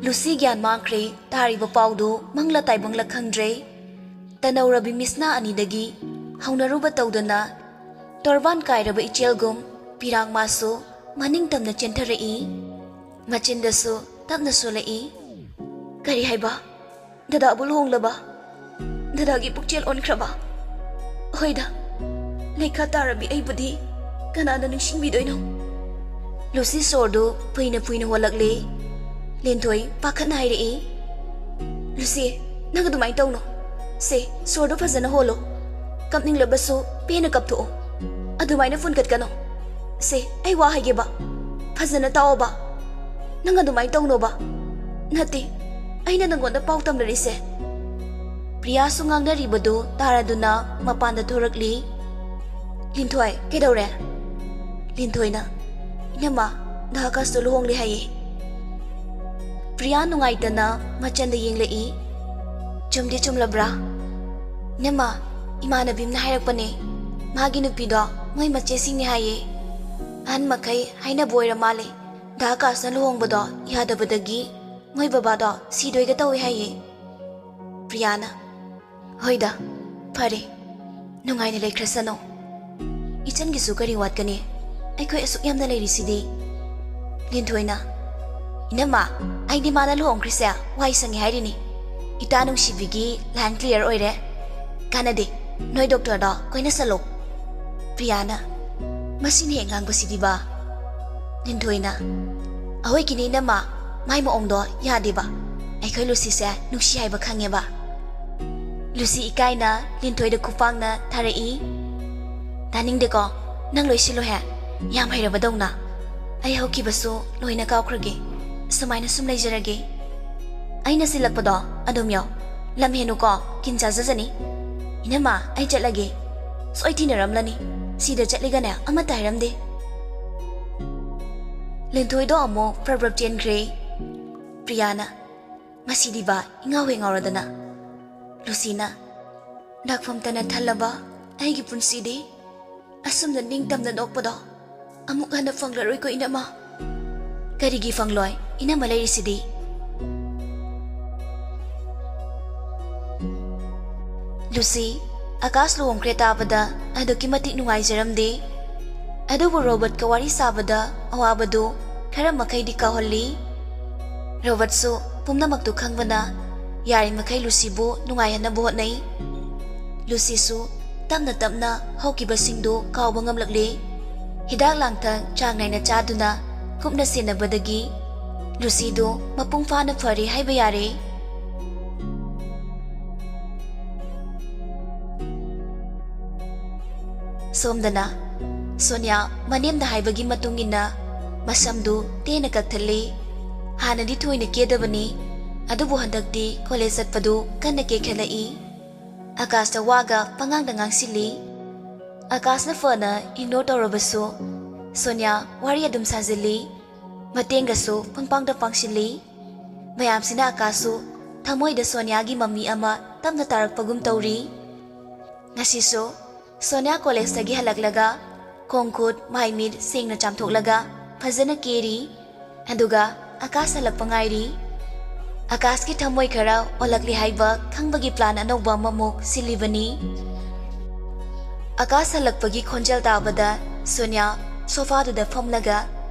ꯂꯨꯁꯤ ꯒ꯭ꯌꯥꯟ ꯃꯥꯡꯈ꯭ꯔꯦ꯫ ꯇꯥꯔꯤꯕ ꯄꯥꯎꯗꯨ ꯃꯪꯂ ꯇꯥꯏꯕꯪꯂ ꯈꯪꯗ꯭ꯔꯦ꯫ ꯇꯅꯧꯔꯕꯤ ꯃꯤꯁꯅꯥ ꯑꯅꯤꯗꯒꯤ ꯍꯧꯅꯔꯨꯕ ꯇꯧꯗꯅ, ꯇꯣꯔꯕꯥꯟ ꯀꯥꯏꯔꯕ ꯏꯆꯦꯜꯒꯨꯝ ꯄꯤꯔꯥꯡ ꯃꯥꯁꯨ ꯃꯅꯤꯡ ꯇꯝꯅ ꯆꯦꯟꯊꯔꯛꯏ꯫ ꯃꯆꯤꯟꯗꯁꯨ ꯇꯞꯅ ꯁꯣꯜꯂꯛꯏ, "ꯀꯔꯤ ꯍꯥꯏꯕ? ꯗꯗꯥꯕꯨ ꯂꯨꯍꯣꯡꯂꯕ? ꯗꯗꯥꯒꯤ ꯄꯨꯛꯆꯦꯜ ꯑꯣꯟꯈ꯭ꯔꯕ? ꯍꯣꯏꯗ, ꯂꯩꯈꯥ ꯇꯥꯔꯕꯤ ꯑꯩꯕꯨꯗꯤ ꯀꯅꯥꯅ ꯅꯤꯡꯁꯤꯡꯕꯤꯗꯣꯏꯅꯣ?" ꯂꯨꯁꯤ ꯁꯣꯔꯗꯨ ꯐꯨꯏꯅ ꯐꯨꯏꯅ ꯍꯣꯜꯂꯛꯂꯦ꯫ ꯂꯤꯟꯊꯣꯏ ꯄꯥꯈꯠꯅ ꯍꯥꯏꯔꯛꯏ, "ꯂꯨꯁꯤ, ꯅꯪ ꯑꯗꯨꯃꯥꯏꯅ ꯇꯧꯅꯣ꯫ ꯁꯦ, ꯁꯣꯔꯗꯣ ꯐꯖꯅ ꯍꯣꯜꯂꯣ꯫ ꯀꯞꯅꯤꯡꯂꯕꯁꯨ ꯄꯦꯟꯅ ꯀꯞꯊꯣꯛꯑꯣ꯫ ꯑꯗꯨꯃꯥꯏꯅ ꯐꯨꯟꯒꯠꯀꯅꯣ꯫ ꯁꯦ, ꯑꯩ ꯋꯥ ꯍꯥꯏꯒꯦꯕ꯫ ꯐꯖꯅ ꯇꯥꯛꯑꯣꯕ꯫ ꯅꯪ ꯑꯗꯨꯃꯥꯏꯅ ꯇꯧꯅꯣꯕ꯫ ꯅꯠꯇꯦ, ꯑꯩꯅ ꯅꯪꯉꯣꯟꯗ ꯄꯥꯎ ꯇꯝꯂꯔꯤꯁꯦ꯫" ꯄ꯭ꯔꯤꯌꯥꯁꯨ ꯉꯥꯡꯅꯔꯤꯕꯗꯨ ꯇꯥꯔꯗꯨꯅ ꯃꯄꯥꯟꯗ ꯊꯣꯔꯛꯂꯤ꯫ "ꯂꯤꯟꯊꯣꯏ, ꯀꯩꯗꯧꯔꯦ?" ꯂꯤꯟꯊꯣꯏꯅ, "ꯏꯅꯝꯃ, ꯗꯥ ꯑꯀꯥꯁꯇꯣ ꯂꯨꯍꯣꯡꯂꯦ ꯍꯥꯏꯌꯦ꯫" ꯄ꯭ꯔꯤꯌꯥ ꯅꯨꯡꯉꯥꯏꯇꯅ ꯃꯆꯟꯗ ꯌꯦꯡꯂꯛꯏ꯫ "ꯆꯨꯝꯗꯤ ꯆꯨꯝꯂꯕ꯭ꯔꯥ?" "ꯏꯅꯝꯃ, ꯏꯃꯥꯟꯅꯕꯤ ꯑꯃꯅ ꯍꯥꯏꯔꯛꯄꯅꯦ꯫ ꯃꯥꯒꯤ ꯅꯨꯄꯤꯗꯣ ꯃꯣꯏ ꯃꯆꯦꯁꯤꯡꯅꯦ ꯍꯥꯏꯌꯦ꯫ ꯑꯍꯟ ꯃꯈꯩ ꯍꯥꯏꯅꯕ ꯑꯣꯏꯔ ꯃꯥꯜꯂꯦ꯫ ꯗꯥ ꯑꯀꯥꯁꯅ ꯂꯨꯍꯣꯡꯕꯗꯣ ꯌꯥꯗꯕꯗꯒꯤ ꯃꯣꯏ ꯕꯕꯥꯗꯣ ꯁꯤꯗꯣꯏꯒ ꯇꯧꯋꯦ ꯍꯥꯏꯌꯦ꯫" ꯄ꯭ꯔꯤꯌꯥꯅ, "ꯍꯣꯏꯗ, ꯐꯔꯦ꯫ ꯅꯨꯡꯉꯥꯏꯅ ꯂꯩꯈ꯭ꯔꯁꯅꯨ꯫ ꯏꯆꯟꯒꯤꯁꯨ ꯀꯔꯤ ꯋꯥꯠꯀꯅꯤ? ꯑꯩꯈꯣꯏ ꯑꯁꯨꯛ ꯌꯥꯝꯅ ꯂꯩꯔꯤꯁꯤꯗꯤ꯫" ꯂꯤꯟꯊꯣꯏꯅ, "ꯏꯅꯝꯃ, ꯑꯩꯗꯤ ꯃꯥꯅ ꯂꯨꯍꯣꯡꯈ꯭ꯔꯤꯁꯦ ꯋꯥꯏ ꯁꯪꯉꯦ ꯍꯥꯏꯔꯤꯅꯤ꯫ ꯏꯇꯥ ꯅꯨꯡꯁꯤꯕꯤꯒꯤ line clear ꯑꯣꯏꯔꯦ꯫ ꯀꯥꯟꯅꯗꯦ, ꯅꯣꯏ ꯗꯣꯛꯇꯔꯗꯣ ꯀꯣꯏꯅꯁꯜꯂꯣ꯫" ꯄ꯭ꯔꯤꯌꯥꯅ, "ꯃꯁꯤꯅ ꯍꯦꯛ ꯉꯥꯡꯕꯁꯤꯗꯤꯕ꯫" ꯂꯤꯟꯊꯣꯏꯅ, "ꯑꯍꯣꯏ ꯀꯤꯅꯤ ꯏꯅꯝꯃ, ꯃꯥꯏ ꯃꯑꯣꯡꯗꯣ ꯌꯥꯗꯦꯕ꯫ ꯑꯩꯈꯣꯏ ꯂꯨꯁꯤꯁꯦ ꯅꯨꯡꯁꯤ ꯍꯥꯏꯕ ꯈꯪꯉꯦꯕ꯫" ꯂꯨꯁꯤ ꯏꯀꯥꯏꯅ ꯂꯤꯟꯊꯣꯏꯗ ꯈꯨꯄꯥꯛꯅ ꯊꯥꯔꯛꯏ꯫ "ꯇꯥꯅꯤꯡꯗꯦꯀꯣ, ꯅꯪ ꯂꯣꯏꯁꯤꯜꯂꯣꯍꯦ꯫ ꯌꯥꯝ ꯍꯩꯔꯕꯗꯧꯅ꯫ ꯑꯩ ꯍꯧꯈꯤꯕꯁꯨ ꯂꯣꯏꯅ ꯀꯥꯎꯈ꯭ꯔꯒꯦ꯫ ꯁꯨꯃꯥꯏꯅ ꯁꯨꯝ ꯂꯩꯖꯔꯒꯦ꯫" "ꯑꯩꯅ ꯁꯤꯜꯂꯛꯄꯗꯣ ꯑꯗꯨꯝ ꯌꯥꯎ꯫ ꯂꯝ ꯍꯦꯟꯅꯨꯀꯣ, ꯀꯤꯟ ꯆꯥꯖꯖꯅꯤ꯫ ꯏꯅꯝꯃ, ꯑꯩ ꯆꯠꯂꯒꯦ꯫ ꯁꯣꯏ ꯊꯤꯅꯔꯝꯂꯅꯤ꯫ ꯁꯤꯗ ꯆꯠꯂꯤꯒꯅꯦ ꯑꯃꯠꯇ ꯍꯥꯏꯔꯝꯗꯦ꯫" ꯂꯤꯟꯊꯣꯏꯗꯣ ꯑꯃꯨꯛ ꯄ꯭ꯔꯞ ꯄ꯭ꯔꯞ ꯆꯦꯟꯈ꯭ꯔꯦ꯫ ꯄ꯭ꯔꯤꯌꯥꯅ, "ꯃꯁꯤꯗꯤꯕ ꯏꯉꯥꯎ ꯍꯦꯛ ꯉꯥꯎꯔꯗꯅ꯫" ꯂꯨꯁꯤꯅ, "ꯂꯥꯛꯐꯝꯇꯅ ꯊꯜꯂꯕ ꯑꯩꯒꯤ ꯄꯨꯟꯁꯤꯗꯤ ꯑꯁꯨꯝꯅ ꯅꯤꯡꯇꯝꯅ ꯅꯣꯛꯄꯗꯣ ꯑꯃꯨꯛ ꯍꯟꯅ ꯐꯪꯂꯔꯣꯏꯀꯣ ꯏꯅꯝꯃ꯫" "ꯀꯔꯤꯒꯤ ꯐꯪꯂꯣꯏ? ꯏꯅꯝꯃ ꯂꯩꯔꯤꯁꯤꯗꯤ꯫" ꯂꯨꯁꯤ, ꯑꯀꯥꯁ ꯂꯨꯍꯣꯡꯈ꯭ꯔꯦ ꯇꯥꯕꯗ ꯑꯗꯨꯛꯀꯤ ꯃꯇꯤꯛ ꯅꯨꯡꯉꯥꯏꯖꯔꯝꯗꯦ꯫ ꯑꯗꯨꯕꯨ ꯔꯣꯕꯔꯠꯀ ꯋꯥꯔꯤ ꯁꯥꯕꯗ ꯑꯋꯥꯕꯗꯨ ꯈꯔ ꯃꯈꯩꯗꯤ ꯀꯥꯎꯍꯜꯂꯤ꯫ ꯔꯣꯕꯔꯠꯁꯨ ꯄꯨꯝꯅꯃꯛꯇꯨ ꯈꯪꯕꯅ ꯌꯥꯔꯤꯃꯈꯩ ꯂꯨꯁꯤꯕꯨ ꯅꯨꯡꯉꯥꯏꯍꯟꯅꯕ ꯍꯣꯠꯅꯩ꯫ ꯂꯨꯁꯤꯁꯨ ꯇꯞꯅ ꯇꯞꯅ ꯍꯧꯈꯤꯕꯁꯤꯡꯗꯨ ꯀꯥꯎꯕ ꯉꯝꯂꯛꯂꯦ꯫ ꯍꯤꯗꯥꯛ ꯂꯥꯡꯊꯛ ꯆꯥꯡ ꯅꯥꯏꯅ ꯆꯥꯗꯨꯅ ꯀꯨꯞꯅ ꯁꯦꯟꯅꯕꯗꯒꯤ ꯂꯨꯁꯤꯗꯨ ꯃꯄꯨꯡ ꯐꯥꯅ ꯐꯔꯦ ꯍꯥꯏꯕ ꯌꯥꯔꯦ꯫ ꯁꯣꯝꯗꯅ ꯁꯣꯅꯤꯌꯥ ꯃꯅꯦꯝꯅ ꯍꯥꯏꯕꯒꯤ ꯃꯇꯨꯡ ꯏꯟꯅ ꯃꯁꯝꯗꯨ ꯇꯦꯟꯅ ꯀꯛꯊꯠꯂꯤ꯫ ꯍꯥꯟꯅꯗꯤ ꯊꯣꯏꯅ ꯀꯦꯗꯕꯅꯤ, ꯑꯗꯨꯕꯨ ꯍꯟꯗꯛꯇꯤ ꯀꯣꯂꯦꯖ ꯆꯠꯄꯗꯨ ꯀꯟꯅ ꯀꯦꯈꯠꯂꯛꯏ꯫ ꯑꯀꯥꯁꯇ ꯋꯥꯒ ꯄꯉꯥꯡꯗ ꯉꯥꯡꯁꯤꯜꯂꯤ꯫ ꯑꯀꯥꯁꯅ ꯐꯅ ꯏꯒꯅꯣꯔ ꯇꯧꯔꯕꯁꯨ ꯁꯣꯅꯤꯌꯥ ꯋꯥꯔꯤ ꯑꯗꯨꯝ ꯁꯥꯖꯤꯜꯂꯤ, ꯃꯇꯦꯡꯒꯁꯨ ꯄꯪꯄꯥꯡꯗ ꯄꯥꯡꯁꯤꯜꯂꯤ꯫ ꯃꯌꯥꯝꯁꯤꯅ ꯑꯀꯥꯁꯁꯨ ꯊꯃꯣꯏꯗ ꯁꯣꯅꯤꯌꯥꯒꯤ ꯃꯃꯤ ꯑꯃ ꯇꯞꯅ ꯇꯥꯔꯛꯄꯒꯨꯝ ꯇꯧꯔꯤ꯫ ꯉꯁꯤꯁꯨ ꯁꯣꯅꯤꯌꯥ ꯀꯣꯂꯦꯖꯇꯒꯤ ꯍꯜꯂꯛꯂꯒ ꯈꯣꯡ ꯈꯨꯠ ꯃꯥꯏ ꯃꯤꯠ ꯁꯦꯡꯅ ꯆꯥꯝꯊꯣꯛꯂꯒ ꯐꯖꯅ ꯀꯦꯔꯤ꯫ ꯑꯗꯨꯒ ꯑꯀꯥꯁ ꯍꯜꯂꯛꯄ ꯉꯥꯏꯔꯤ꯫ ꯑꯀꯥꯁꯀꯤ ꯊꯃꯣꯏ ꯈꯔ ꯑꯣꯜꯂꯛꯂꯦ ꯍꯥꯏꯕ ꯈꯪꯕꯒꯤ ꯄ꯭ꯂꯥꯟ ꯑꯅꯧꯕ ꯑꯃꯃꯨꯛ ꯁꯤꯜꯂꯤꯕꯅꯤ꯫ ꯑꯀꯥꯁ ꯍꯜꯂꯛꯄꯒꯤ ꯈꯣꯟꯖꯦꯜ ꯇꯥꯕꯗ ꯁꯣꯅꯤꯌꯥ ꯁꯣꯐꯥꯗꯨꯗ ꯐꯝꯂꯒ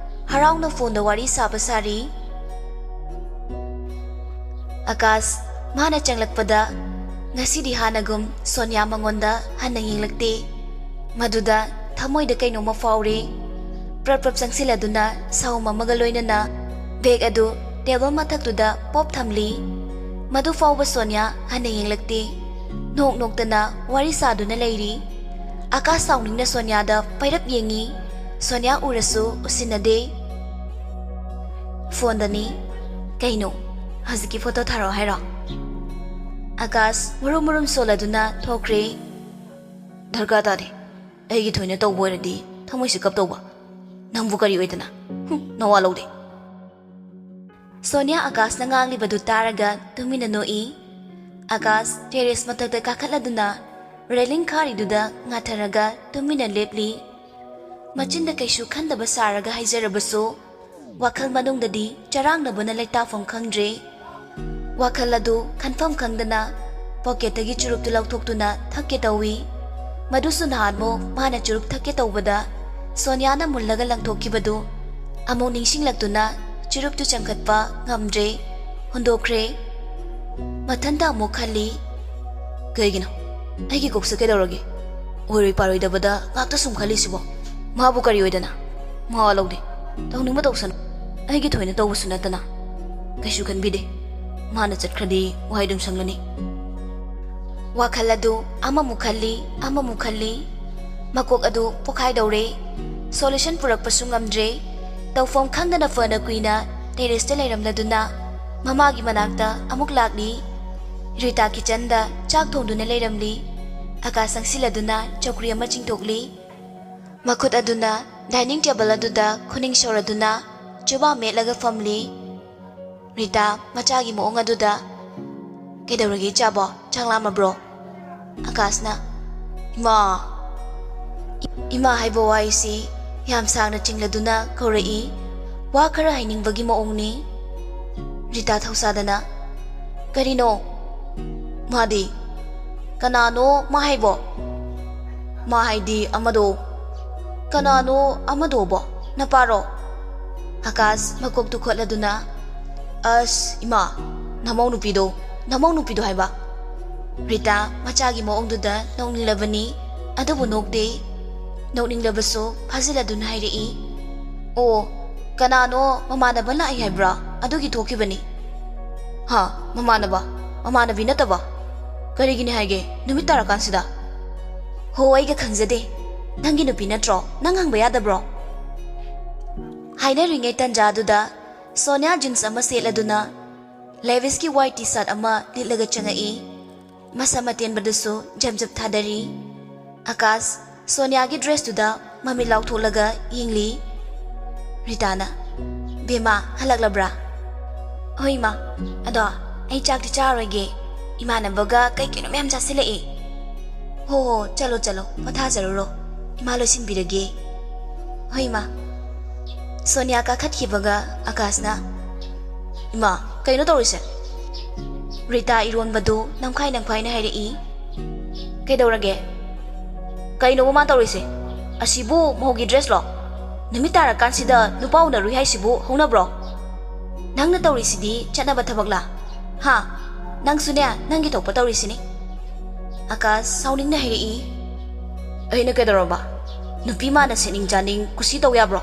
ꯍꯔꯥꯎꯅ ꯐꯣꯟꯗ ꯋꯥꯔꯤ ꯁꯥꯕ ꯁꯥꯔꯤ꯫ ꯑꯀꯥꯁ ꯃꯥꯅ ꯆꯪꯂꯛꯄꯗ ꯉꯁꯤꯗꯤ ꯍꯥꯟꯅꯒꯨꯝ ꯁꯣꯅꯤꯌꯥ ꯃꯉꯣꯟꯗ ꯍꯟꯅ ꯌꯦꯡꯂꯛꯇꯦ꯫ ꯃꯗꯨꯗ ꯊꯃꯣꯏꯗ ꯀꯩꯅꯣꯝꯃ ꯐꯥꯎꯔꯦ꯫ ꯄ꯭ꯔꯞ ꯄ꯭ꯔꯞ ꯆꯪꯁꯤꯜꯂꯗꯨꯅ ꯁꯍꯨꯝ ꯑꯃꯒ ꯂꯣꯏꯅꯅ ꯕꯦꯒ ꯑꯗꯨ ꯇꯦꯕꯜ ꯃꯊꯛꯇꯨꯗ ꯄꯣꯞ ꯊꯝꯂꯤ꯫ ꯃꯗꯨ ꯐꯥꯎꯕ ꯁꯣꯅꯤꯌꯥ ꯍꯟꯅ ꯌꯦꯡꯂꯛꯇꯦ꯫ ꯅꯣꯛ ꯅꯣꯛꯇꯅ ꯋꯥꯔꯤ ꯁꯥꯗꯨꯅ ꯂꯩꯔꯤ꯫ ꯑꯀꯥꯁ ꯁꯥꯎꯅꯤꯡꯅ ꯁꯣꯅꯤꯌꯥꯗ ꯄꯩꯔꯞ ꯌꯦꯡꯉꯤ꯫ ꯁꯣꯅꯤꯌꯥ ꯎꯔꯁꯨ ꯎꯁꯤꯟꯅꯗꯦ꯫ ꯐꯣꯟꯗꯅꯤ꯫ "ꯀꯩꯅꯣ? ꯍꯧꯖꯤꯛꯀꯤ ꯐꯣꯇꯣ ꯊꯥꯔꯛꯑꯣ ꯍꯥꯏꯔꯣ?" ꯑꯀꯥꯁ ꯃꯨꯔꯨꯝ ꯃꯨꯔꯨꯝ ꯁꯣꯜꯂꯗꯨꯅ ꯊꯣꯛꯈ꯭ꯔꯦ꯫ "ꯗꯔꯀꯥꯔ ꯇꯥꯗꯦ꯫ ꯑꯩꯒꯤ ꯊꯣꯏꯅ ꯇꯧꯕ ꯑꯣꯏꯔꯗꯤ ꯊꯃꯣꯏꯁꯦ ꯀꯞꯇꯧꯕ꯫ ꯅꯪꯕꯨ ꯀꯔꯤ ꯑꯣꯏꯗꯅ? ꯍꯨꯝ, ꯅꯋꯥ ꯂꯧꯗꯦ꯫" ꯁꯣꯅꯤꯌꯥ ꯑꯀꯥꯁꯅ ꯉꯥꯡꯂꯤꯕꯗꯨ ꯇꯥꯔꯒ ꯇꯨꯃꯤꯟꯅ ꯅꯣꯛꯏ꯫ ꯑꯀꯥꯁ ꯇꯦꯔꯦꯁ ꯃꯊꯛꯇ ꯀꯥꯈꯠꯂꯗꯨꯅ ꯔꯦꯂꯤꯡ ꯈꯥꯔꯤꯗꯨꯗ ꯉꯥꯊꯔꯒ ꯇꯨꯃꯤꯟꯅ ꯂꯦꯞꯂꯤ꯫ ꯃꯆꯤꯟꯗ ꯀꯩꯁꯨ ꯈꯟꯗꯕ ꯁꯥꯔꯒ ꯍꯥꯏꯖꯔꯕꯁꯨ, ꯋꯥꯈꯜ ꯃꯅꯨꯡꯗꯗꯤ ꯆꯔꯥꯡꯅꯕꯅ ꯂꯩꯇꯥꯐꯝ ꯈꯪꯗ꯭ꯔꯦ꯫ ꯋꯥꯈꯜ ꯑꯗꯨ ꯈꯟꯐꯝ ꯈꯪꯗꯅ ꯄꯣꯀꯦꯠꯇꯒꯤ ꯆꯨꯔꯨꯞꯇꯨ ꯂꯧꯊꯣꯛꯇꯨꯅ ꯊꯛꯀꯦ ꯇꯧꯏ꯫ ꯃꯗꯨꯁꯨ ꯅꯍꯥꯟꯃꯨꯛ ꯃꯥꯅ ꯆꯨꯔꯨꯞ ꯊꯛꯀꯦ ꯇꯧꯕꯗ ꯁꯣꯅꯤꯌꯥꯅ ꯃꯨꯜꯂꯒ ꯂꯪꯊꯣꯛꯈꯤꯕꯗꯨ ꯑꯃꯨꯛ ꯅꯤꯡꯁꯤꯡꯂꯛꯇꯨꯅ ꯆꯨꯔꯨꯞꯇꯨ ꯆꯪꯈꯠꯄ ꯉꯝꯗ꯭ꯔꯦ꯫ ꯍꯨꯟꯗꯣꯛꯈ꯭ꯔꯦ꯫ ꯃꯊꯟꯇ ꯑꯃꯨꯛ ꯈꯜꯂꯤ, "ꯀꯩꯒꯤꯅꯣ? ꯑꯩꯒꯤ ꯀꯣꯛꯁꯦ ꯀꯩꯗꯧꯔꯒꯦ? ꯑꯣꯏꯔꯣꯏ ꯄꯥꯔꯣꯏꯗꯕꯗ ꯉꯥꯛꯇ ꯁꯨꯝ ꯈꯜꯂꯤꯁꯤꯕꯣ? ꯃꯥꯕꯨ ꯀꯔꯤ ꯑꯣꯏꯗꯅ? ꯃꯋꯥ ꯂꯧꯗꯦ꯫ ꯇꯧꯅꯤꯡꯕ ꯇꯧꯁꯅꯨ꯫ ꯑꯩꯒꯤ ꯊꯣꯏꯅ ꯇꯧꯕꯁꯨ ꯅꯠꯇꯅ꯫ ꯀꯩꯁꯨ ꯈꯟꯕꯤꯗꯦ꯫ ꯃꯥꯅ ꯆꯠꯈ꯭ꯔꯗꯤ ꯋꯥꯍꯩ ꯑꯗꯨꯝ ꯁꯪꯂꯅꯤ꯫" ꯋꯥꯈꯜ ꯑꯗꯨ ꯑꯃꯃꯨꯛ ꯈꯜꯂꯤ, ꯑꯃꯃꯨꯛ ꯈꯜꯂꯤ꯫ ꯃꯀꯣꯛ ꯑꯗꯨ ꯄꯣꯈꯥꯏꯗꯧꯔꯦ꯫ ꯁꯣꯂꯨꯁꯟ ꯄꯨꯔꯛꯄꯁꯨ ꯉꯝꯗ꯭ꯔꯦ꯫ ꯇꯧꯐꯝ ꯈꯪꯗꯅ ꯐꯅ ꯀꯨꯏꯅ ꯇꯦꯔꯦꯁꯇ ꯂꯩꯔꯝꯂꯗꯨꯅ ꯃꯃꯥꯒꯤ ꯃꯅꯥꯛꯇ ꯑꯃꯨꯛ ꯂꯥꯛꯂꯤ꯫ ꯔꯤꯇꯥ ꯀꯤꯆꯟꯗ ꯆꯥꯛ ꯊꯣꯡꯗꯨꯅ ꯂꯩꯔꯝꯂꯤ꯫ ꯑꯀꯥꯁ ꯆꯪꯁꯤꯜꯂꯗꯨꯅ ꯆꯧꯀ꯭ꯔꯤ ꯑꯃ ꯆꯤꯡꯊꯣꯛꯂꯤ꯫ ꯃꯈꯨꯠ ꯑꯗꯨꯅ ꯗꯥꯏꯅꯤꯡ ꯇꯦꯕꯜ ꯑꯗꯨꯗ ꯈꯨꯅꯤꯡ ꯁꯣꯔꯗꯨꯅ ꯆꯨꯕꯥ ꯃꯦꯠꯂꯒ ꯐꯝꯂꯤ꯫ ꯔꯤꯇꯥ ꯃꯆꯥꯒꯤ ꯃꯑꯣꯡ ꯑꯗꯨꯗ, "ꯀꯩꯗꯧꯔꯒꯦ ꯏꯆꯥꯕꯣ? ꯆꯥꯛ ꯂꯥꯝꯃꯕ꯭ꯔꯣ?" ꯑꯀꯥꯁꯅ, "ꯏꯃꯥ!" ꯏꯃꯥ ꯍꯥꯏꯕ ꯋꯥꯍꯩꯁꯤ ꯌꯥꯝ ꯁꯥꯡꯅ ꯆꯤꯡꯂꯗꯨꯅ ꯀꯧꯔꯛꯏ꯫ ꯋꯥ ꯈꯔ ꯍꯥꯏꯅꯤꯡꯕꯒꯤ ꯃꯑꯣꯡꯅꯤ꯫ ꯔꯤꯇꯥ ꯊꯧꯁꯥꯗꯅ, "ꯀꯔꯤꯅꯣ? ꯃꯥꯗꯤ? ꯀꯅꯥꯅꯣ ꯃꯥ ꯍꯥꯏꯕꯣ?" "ꯃꯥ ꯍꯥꯏꯗꯤ ꯑꯃꯗꯣ?" "ꯀꯅꯥꯅꯣ ꯑꯃꯗꯣꯕꯣ? ꯅꯄꯥꯔꯣ?" ꯑꯀꯥꯁ ꯃꯀꯣꯛ ꯇꯨꯈꯠꯂꯗꯨꯅ, "ꯑꯁ, ꯏꯃꯥ, ꯅꯃꯧ ꯅꯨꯄꯤꯗꯣ, ꯅꯃꯧ ꯅꯨꯄꯤꯗꯣ ꯍꯥꯏꯕ?" ꯔꯤꯇꯥ ꯃꯆꯥꯒꯤ ꯃꯑꯣꯡꯗꯨꯗ ꯅꯣꯛꯅꯤꯡꯂꯕꯅꯤ, ꯑꯗꯨꯕꯨ ꯅꯣꯛꯇꯦ꯫ ꯅꯣꯛꯅꯤꯡꯂꯕꯁꯨ ꯐꯥꯖꯤꯜꯂꯗꯨꯅ ꯍꯥꯏꯔꯛꯏ, "ꯑꯣ, ꯀꯅꯥꯅꯣ ꯃꯃꯥꯟꯅꯕ ꯂꯥꯛꯏ ꯍꯥꯏꯕ꯭ꯔꯥ? ꯑꯗꯨꯒꯤ ꯊꯣꯛꯈꯤꯕꯅꯤ꯫" "ꯍꯥ? ꯃꯃꯥꯟꯅꯕ? ꯃꯃꯥꯟꯅꯕꯤ ꯅꯠꯇꯕ? ꯀꯔꯤꯒꯤꯅꯤ ꯍꯥꯏꯒꯦ ꯅꯨꯃꯤꯠ ꯇꯥꯔꯀꯥꯟꯁꯤꯗ?" "ꯍꯣ, ꯑꯩꯒ ꯈꯪꯖꯗꯦ꯫ ꯅꯪꯒꯤ ꯅꯨꯄꯤ ꯅꯠꯇ꯭ꯔꯣ? ꯅꯪ ꯍꯪꯕ ꯌꯥꯗꯕ꯭ꯔꯣ?" ꯍꯥꯏꯅꯔꯤꯉꯩ ꯇꯟꯖꯥꯗꯨꯗ ꯁꯣꯅꯤꯌꯥ ꯖꯤꯟꯁ ꯑꯃ ꯁꯦꯠꯂꯗꯨꯅ ꯂꯦꯚꯤꯁꯀꯤ ꯋꯥꯏꯠ ꯇꯤ ꯁꯥꯔꯠ ꯑꯃ ꯂꯤꯠꯂꯒ ꯆꯪꯉꯛꯏ꯫ ꯃꯁꯝ ꯑꯇꯦꯟꯕꯗꯨꯁꯨ ꯖꯞ ꯖꯞ ꯊꯥꯗꯔꯤ꯫ ꯑꯀꯥꯁ ꯁꯣꯅꯤꯌꯥꯒꯤ ꯗ꯭ꯔꯦꯁꯇꯨꯗ ꯃꯃꯤꯠ ꯂꯥꯎꯊꯣꯛꯂꯒ ꯌꯦꯡꯂꯤ꯫ ꯔꯤꯇꯥꯅ, "ꯕꯦꯝꯃ, ꯍꯜꯂꯛꯂꯕ꯭ꯔꯥ?" "ꯍꯣꯏ, ꯏꯃꯥ꯫ ꯑꯗꯣ ꯑꯩ ꯆꯥꯛꯇꯤ ꯆꯥꯔꯣꯏꯒꯦ꯫ ꯏꯃꯥꯟꯅꯕꯒ ꯀꯩ ꯀꯩꯅꯣ ꯃꯌꯥꯝ ꯆꯥꯁꯤꯜꯂꯛꯑꯦ꯫" "ꯍꯣ ꯍꯣ, ꯆꯠꯂꯣ ꯆꯠꯂꯣ, ꯄꯣꯊꯥꯖꯔꯨꯔꯣ꯫ ꯏꯃꯥ ꯂꯣꯏꯁꯤꯟꯕꯤꯔꯒꯦ꯫" "ꯍꯣꯏ, ꯏꯃꯥ꯫" ꯁꯣꯅꯤꯌꯥ ꯀꯥꯈꯠꯈꯤꯕꯒ ꯑꯀꯥꯁꯅ, "ꯏꯃꯥ, ꯀꯩꯅꯣ ꯇꯧꯔꯤꯁꯦ?" ꯔꯤꯇꯥ ꯏꯔꯣꯟꯕꯗꯨ ꯅꯝꯈꯥꯏ ꯅꯝꯈꯥꯏꯅ ꯍꯥꯏꯔꯛꯏ꯫ "ꯀꯩꯗꯧꯔꯒꯦ? ꯀꯩꯅꯣꯕ ꯃꯥ ꯇꯧꯔꯤꯁꯦ? ꯑꯁꯤꯕꯨ ꯃꯧꯒꯤ ꯗ꯭ꯔꯦꯁꯂꯣ? ꯅꯨꯃꯤꯠ ꯇꯥꯔꯀꯥꯟꯁꯤꯗ ꯅꯨꯄꯥ ꯎꯅꯔꯨꯏ ꯍꯥꯏꯁꯤꯕꯨ ꯍꯧꯅꯕ꯭ꯔꯣ? ꯅꯪꯅ ꯇꯧꯔꯤꯁꯤꯗꯤ ꯆꯠꯅꯕ ꯊꯕꯛꯂꯥ? ꯍꯥ? ꯅꯪꯁꯨꯅꯦ, ꯅꯪꯒꯤ ꯊꯣꯛꯄ ꯇꯧꯔꯤꯁꯤꯅꯤ꯫" ꯑꯀꯥꯁ ꯁꯥꯎꯅꯤꯡꯅ ꯍꯥꯏꯔꯛꯏ꯫ "ꯑꯩꯅ ꯀꯩꯗꯧꯔꯕ? ꯅꯨꯄꯤ ꯃꯥꯅ ꯁꯦꯠꯅꯤꯡ ꯆꯥꯅꯤꯡ ꯀꯨꯁꯤ ꯇꯧ ꯌꯥꯕ꯭ꯔꯣ?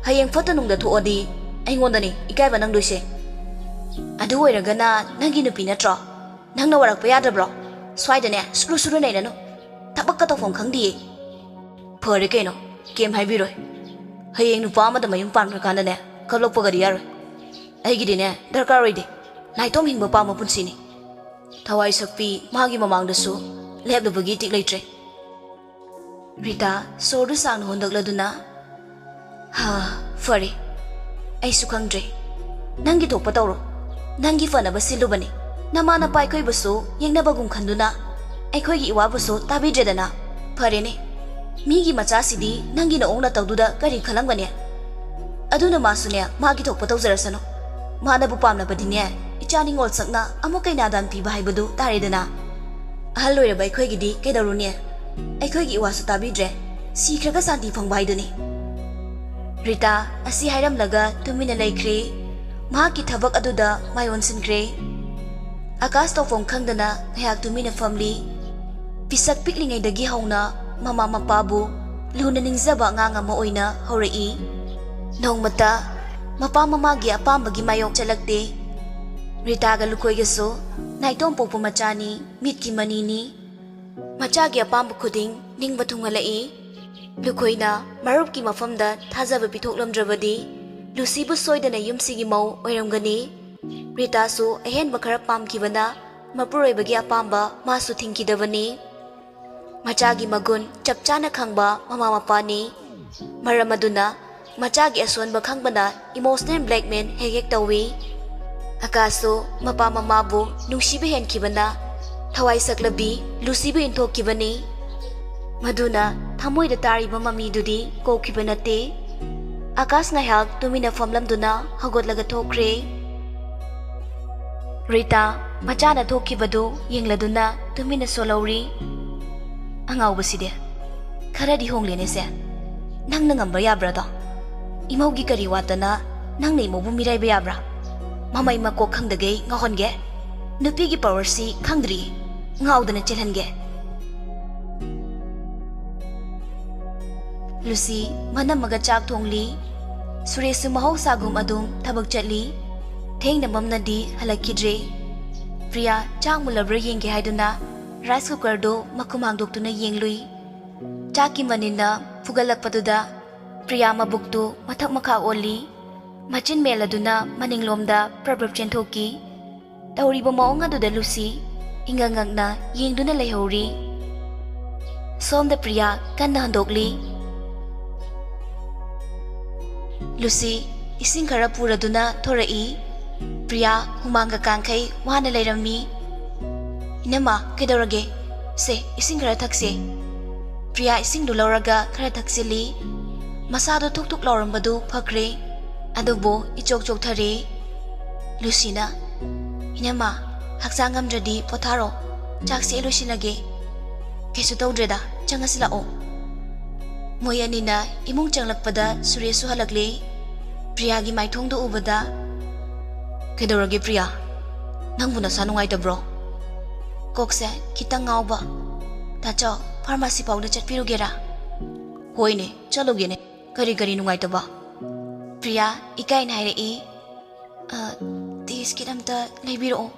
ꯍꯌꯦꯡ ꯐꯠꯇ ꯅꯨꯡꯗ ꯊꯣꯛꯑꯗꯤ ꯑꯩꯉꯣꯟꯗꯅꯤ ꯏꯀꯥꯏꯕ ꯅꯪꯗꯣꯏꯁꯦ꯫ ꯑꯗꯨ ꯑꯣꯏꯔꯒꯅ ꯅꯪꯒꯤ ꯅꯨꯄꯤ ꯅꯠꯇ꯭ꯔꯣ? ꯅꯪꯅ ꯋꯥꯔꯛꯄ ꯌꯥꯗꯕ꯭ꯔꯣ? ꯁ꯭ꯋꯥꯏꯗꯅꯦ ꯁꯨꯔꯨ ꯁꯨꯔꯨ ꯅꯩꯔꯅꯨ꯫ ꯊꯕꯛꯀ ꯇꯧꯐꯝ ꯈꯪꯗꯤꯌꯦ꯫" "ꯐꯔꯦ ꯀꯩꯅꯣ, ꯀꯩꯝ ꯍꯥꯏꯕꯤꯔꯣꯏ꯫ ꯍꯌꯦꯡ ꯅꯨꯄꯥ ꯑꯃꯗ ꯃꯌꯨꯝ ꯄꯥꯟꯈ꯭ꯔꯀꯥꯟꯗꯅꯦ ꯀꯞꯂꯛꯄꯒꯗꯤ ꯌꯥꯔꯣꯏ꯫ ꯑꯩꯒꯤꯗꯤꯅꯦ ꯗꯔꯀꯥꯔ ꯑꯣꯏꯗꯦ꯫ ꯅꯥꯏꯇꯣꯝ ꯍꯤꯡꯕ ꯄꯥꯝꯕ ꯄꯨꯟꯁꯤꯅꯤ꯫" ꯊꯋꯥꯏ ꯁꯛꯄꯤ ꯃꯥꯒꯤ ꯃꯃꯥꯡꯗꯁꯨ ꯂꯦꯞꯂꯨꯕꯒꯤ ꯏꯇꯤꯛ ꯂꯩꯇ꯭ꯔꯦ꯫ ꯔꯤꯇꯥ ꯁꯣꯔꯗꯨ ꯁꯥꯡꯅ ꯍꯣꯟꯗꯣꯛꯂꯗꯨꯅ, "ꯍꯥ, ꯐꯔꯦ꯫ ꯑꯩꯁꯨ ꯈꯪꯗ꯭ꯔꯦ꯫ "ꯅꯪꯒꯤ ꯊꯣꯛꯄ ꯇꯧꯔꯣ꯫ ꯅꯪꯒꯤ ꯐꯅꯕ ꯁꯤꯜꯂꯨꯕꯅꯤ꯫ ꯅꯃꯥ ꯅꯄꯥ ꯑꯩꯈꯣꯏꯕꯨꯁꯨ ꯌꯦꯡꯅꯕꯒꯨꯝ ꯈꯟꯗꯨꯅ ꯑꯩꯈꯣꯏꯒꯤ ꯏꯋꯥꯕꯨꯁꯨ ꯇꯥꯕꯤꯗ꯭ꯔꯦꯗꯅ꯫ ꯐꯔꯦꯅꯦ, ꯃꯤꯒꯤ ꯃꯆꯥꯁꯤꯗꯤ ꯅꯪꯒꯤ ꯅꯑꯣꯡ ꯅꯇꯧꯗꯨꯗ ꯀꯔꯤ ꯈꯜꯂꯝꯒꯅꯤ? ꯑꯗꯨꯅ ꯃꯥꯁꯨꯅꯦ, ꯃꯥꯒꯤ ꯊꯣꯛꯄ ꯇꯧꯖꯔꯁꯅꯨ꯫ ꯃꯥꯅꯕꯨ ꯄꯥꯝꯂꯕꯗꯤꯅꯦ, ꯏꯆꯥ ꯅꯤꯡꯉꯣꯜ ꯁꯛꯅ ꯑꯃꯨꯛ ꯀꯩꯅꯥ ꯗꯥꯟ ꯄꯤꯕ ꯍꯥꯏꯕꯗꯨ ꯇꯥꯔꯦꯗꯅ꯫ ꯑꯍꯜ ꯑꯣꯏꯔꯕ ꯑꯩꯈꯣꯏꯒꯤꯗꯤ ꯀꯩꯗꯧꯔꯨꯅꯤ? ꯑꯩꯈꯣꯏꯒꯤ ꯏꯋꯥꯁꯨ ꯇꯥꯕꯤꯗ꯭ꯔꯦ꯫ ꯁꯤꯈ꯭ꯔꯒ ꯁꯥꯟꯇꯤ ꯐꯪꯕ ꯍꯥꯏꯗꯨꯅꯤ꯫" ꯔꯤꯇꯥ ꯑꯁꯤ ꯍꯥꯏꯔꯝꯂꯒ ꯇꯨꯃꯤꯟꯅ ꯂꯩꯈ꯭ꯔꯦ꯫ ꯃꯍꯥꯛꯀꯤ ꯊꯕꯛ ꯑꯗꯨꯗ ꯃꯥꯏ ꯑꯣꯟꯁꯤꯟꯈ꯭ꯔꯦ꯫ ꯑꯀꯥꯁ ꯇꯧꯐꯝ ꯈꯪꯗꯅ ꯉꯥꯏꯍꯥꯛ ꯇꯨꯃꯤꯟꯅ ꯐꯝꯂꯤ꯫ ꯄꯤꯁꯛ ꯄꯤꯛꯂꯤꯉꯩꯗꯒꯤ ꯍꯧꯅ ꯃꯃꯥ ꯃꯄꯥꯕꯨ ꯂꯨꯅ ꯅꯤꯡꯖꯕ ꯑꯉꯥꯡ ꯑꯃ ꯑꯣꯏꯅ ꯍꯧꯔꯛꯏ꯫ ꯅꯣꯡꯃꯇ ꯃꯄꯥ ꯃꯃꯥꯒꯤ ꯑꯄꯥꯝꯕꯒꯤ ꯃꯥꯌꯣꯛ ꯆꯠꯂꯛꯇꯦ꯫ ꯔꯤꯇꯥꯒ ꯂꯨꯈꯣꯏꯒꯁꯨ ꯅꯥꯏꯇꯣꯝ ꯄꯣꯛꯄ ꯃꯆꯥꯅꯤ, ꯃꯤꯠꯀꯤ ꯃꯅꯤꯅꯤ꯫ ꯃꯆꯥꯒꯤ ꯑꯄꯥꯝꯕ ꯈꯨꯗꯤꯡ ꯅꯤꯡꯕ ꯊꯨꯡꯍꯜꯂꯛꯏ꯫ ꯂꯨꯈꯣꯏꯅ ꯃꯔꯨꯞꯀꯤ ꯃꯐꯝꯗ ꯊꯥꯖꯕ ꯄꯤꯊꯣꯛꯂꯝꯗ꯭ꯔꯕꯗꯤ ꯂꯨꯁꯤꯕꯨ ꯁꯣꯏꯗꯅ ꯌꯨꯝꯁꯤꯒꯤ ꯃꯧ ꯑꯣꯏꯔꯝꯒꯅꯤ꯫ ꯔꯤꯇꯥꯁꯨ ꯑꯍꯦꯟꯕ ꯈꯔ ꯄꯥꯝꯈꯤꯕꯅ ꯃꯄꯨꯔꯣꯏꯕꯒꯤ ꯑꯄꯥꯝꯕ ꯃꯥꯁꯨ ꯊꯤꯡꯈꯤꯗꯕꯅꯤ꯫ ꯃꯆꯥꯒꯤ ꯃꯒꯨꯟ ꯆꯞ ꯆꯥꯅ ꯈꯪꯕ ꯃꯃꯥ ꯃꯄꯥꯅꯤ꯫ ꯃꯔꯝ ꯑꯗꯨꯅ ꯃꯆꯥꯒꯤ ꯑꯁꯣꯟꯕ ꯈꯪꯕꯅ emotional blackmail ꯍꯦꯛ ꯍꯦꯛ ꯇꯧꯏ꯫ ꯑꯀꯥꯁꯁꯨ ꯃꯄꯥ ꯃꯃꯥꯕꯨ ꯅꯨꯡꯁꯤꯕ ꯍꯦꯟꯈꯤꯕꯅ ꯊꯋꯥꯏ ꯁꯛꯂꯕꯤ ꯂꯨꯁꯤꯕꯨ ꯏꯟꯊꯣꯛꯈꯤꯕꯅꯤ꯫ ꯃꯗꯨꯅ ꯊꯃꯣꯏꯗ ꯇꯥꯔꯤꯕ ꯃꯃꯤꯗꯨꯗꯤ ꯀꯣꯛꯈꯤꯕ ꯅꯠꯇꯦ꯫ ꯑꯀꯥꯁ ꯉꯥꯏꯍꯥꯛ ꯇꯨꯃꯤꯟꯅ ꯐꯝꯂꯝꯗꯨꯅ ꯍꯧꯒꯠꯂꯒ ꯊꯣꯛꯈ꯭ꯔꯦ꯫ ꯔꯤꯇꯥ ꯃꯆꯥꯅ ꯊꯣꯛꯈꯤꯕꯗꯨ ꯌꯦꯡꯂꯗꯨꯅ ꯇꯨꯃꯤꯟꯅ ꯁꯣꯜꯍꯧꯔꯤ꯫ "ꯑꯉꯥꯎꯕꯁꯤꯗꯤ ꯈꯔꯗꯤ ꯍꯣꯡꯂꯦꯅꯦ ꯁꯦ꯫ ꯅꯪꯅ ꯉꯝꯕ ꯌꯥꯕ꯭ꯔꯥꯗꯣ? ꯏꯃꯧꯒꯤ ꯀꯔꯤ ꯋꯥꯠꯇꯅ ꯅꯪꯅ ꯏꯃꯧꯕꯨ ꯃꯤꯔꯥꯏꯕ ꯌꯥꯕ꯭ꯔꯥ? ꯃꯃꯩ ꯃꯀꯣꯛ ꯈꯪꯗꯒꯩ ꯉꯥꯎꯍꯟꯒꯦ꯫ ꯅꯨꯄꯤꯒꯤ powerꯁꯤ ꯈꯪꯗ꯭ꯔꯤ꯫ ꯉꯥꯎꯗꯅ ꯆꯦꯜꯍꯟꯒꯦ꯫" ꯂꯨꯁꯤ ꯃꯅꯝꯃꯒ ꯆꯥꯛ ꯊꯣꯡꯂꯤ꯫ ꯁꯨꯔꯦꯁꯁꯨ ꯃꯍꯧꯁꯥꯒꯨꯝ ꯑꯗꯨꯝ ꯊꯕꯛ ꯆꯠꯂꯤ꯫ ꯊꯦꯡꯅ ꯃꯝꯅꯗꯤ ꯍꯜꯂꯛꯈꯤꯗ꯭ꯔꯦ꯫ ꯄ꯭ꯔꯤꯌꯥ ꯆꯥꯛ ꯃꯨꯜꯂꯕ꯭ꯔꯥ ꯌꯦꯡꯒꯦ ꯍꯥꯏꯗꯨꯅ rice cookerꯗꯨ ꯃꯈꯨꯝ ꯍꯥꯡꯗꯣꯛꯇꯨꯅ ꯌꯦꯡꯂꯨꯏ꯫ ꯆꯥꯛꯀꯤ ꯃꯅꯤꯟꯅ ꯐꯨꯒꯠꯂꯛꯄꯗꯨꯗ ꯄ꯭ꯔꯤꯌꯥ ꯃꯕꯨꯛꯇꯨ ꯃꯊꯛ ꯃꯈꯥ ꯑꯣꯜꯂꯤ꯫ ꯃꯆꯤꯟ ꯃꯦꯜꯂꯗꯨꯅ ꯃꯅꯤꯡꯂꯣꯝꯗ ꯄ꯭ꯔꯞ ꯄ꯭ꯔꯞ ꯆꯦꯟꯊꯣꯛꯈꯤ꯫ ꯇꯧꯔꯤꯕ ꯃꯑꯣꯡ ꯑꯗꯨꯗ ꯂꯨꯁꯤ ꯏꯉꯛ ꯉꯛꯅ ꯌꯦꯡꯗꯨꯅ ꯂꯩꯍꯧꯔꯤ꯫ ꯁꯣꯝꯗ ꯄ꯭ꯔꯤꯌꯥ ꯀꯟꯅ ꯍꯟꯗꯣꯛꯂꯤ꯫ "ꯂꯨꯁꯤ, ꯏꯁꯤꯡ ꯈꯔ ꯄꯨꯔꯗꯨꯅ ꯊꯣꯔꯛꯏ꯫ ꯄ꯭ꯔꯤꯌꯥ ꯍꯨꯃꯥꯡꯒ ꯀꯥꯡꯈꯩ ꯋꯥꯅ ꯂꯩꯔꯝꯃꯤ꯫ "ꯏꯅꯝꯃ, ꯀꯩꯗꯧꯔꯒꯦ? ꯁꯦ, ꯏꯁꯤꯡ ꯈꯔ ꯊꯛꯁꯦ꯫" ꯄ꯭ꯔꯤꯌꯥ ꯏꯁꯤꯡꯗꯨ ꯂꯧꯔꯒ ꯈꯔ ꯊꯛꯆꯤꯜꯂꯤ꯫ ꯃꯁꯥꯗꯣ ꯊꯨꯛ ꯊꯨꯛ ꯂꯥꯎꯔꯝꯕꯗꯨ ꯐꯈ꯭ꯔꯦ, ꯑꯗꯨꯕꯨ ꯏꯆꯣꯛ ꯆꯣꯛꯊꯔꯦ꯫ ꯂꯨꯁꯤꯅ, "ꯏꯅꯝꯃ, ꯍꯛꯆꯥꯡ ꯉꯝꯗ꯭ꯔꯗꯤ ꯄꯣꯊꯥꯔꯣ, ꯆꯥꯛꯁꯦ ꯑꯩ ꯂꯣꯏꯁꯤꯜꯂꯒꯦ꯫" "ꯀꯩꯁꯨ ꯇꯧꯗ꯭ꯔꯦꯗ, ꯆꯪꯉꯁꯤ ꯂꯥꯛꯑꯣ꯫" ꯃꯣꯏ ꯑꯅꯤꯅ ꯏꯃꯨꯡ ꯆꯪꯂꯛꯄꯗ ꯁꯨꯔꯦꯁꯁꯨ ꯍꯜꯂꯛꯂꯦ꯫ ꯄ꯭ꯔꯤꯌꯥꯒꯤ ꯃꯥꯏꯊꯣꯡꯗꯨ ꯎꯕꯗ, "ꯀꯩꯗꯧꯔꯒꯦ ꯄ꯭ꯔꯤꯌꯥ? ꯅꯪꯕꯨ ꯅꯁꯥ ꯅꯨꯡꯉꯥꯏꯇꯕ꯭ꯔꯣ?" "ꯀꯣꯛꯁꯦ ꯈꯤꯇꯪ ꯉꯥꯎꯕ꯫ ꯇꯥꯆꯧ, ꯐꯥꯔꯃꯥꯁꯤ ꯐꯥꯎꯗ ꯆꯠꯄꯤꯔꯨꯒꯦꯔꯥ?" "ꯍꯣꯏꯅꯦ, ꯆꯠꯂꯨꯒꯦꯅꯦ꯫ ꯀꯔꯤ ꯀꯔꯤ ꯅꯨꯡꯉꯥꯏꯇꯕ?" ꯄ꯭ꯔꯤꯌꯥ ꯏꯀꯥꯏꯅ ꯍꯥꯏꯔꯛꯏ꯫ "ꯑ, ꯇꯦꯁ ꯀꯤꯠ ꯑꯝꯇ ꯂꯩꯕꯤꯔꯛꯑꯣ꯫"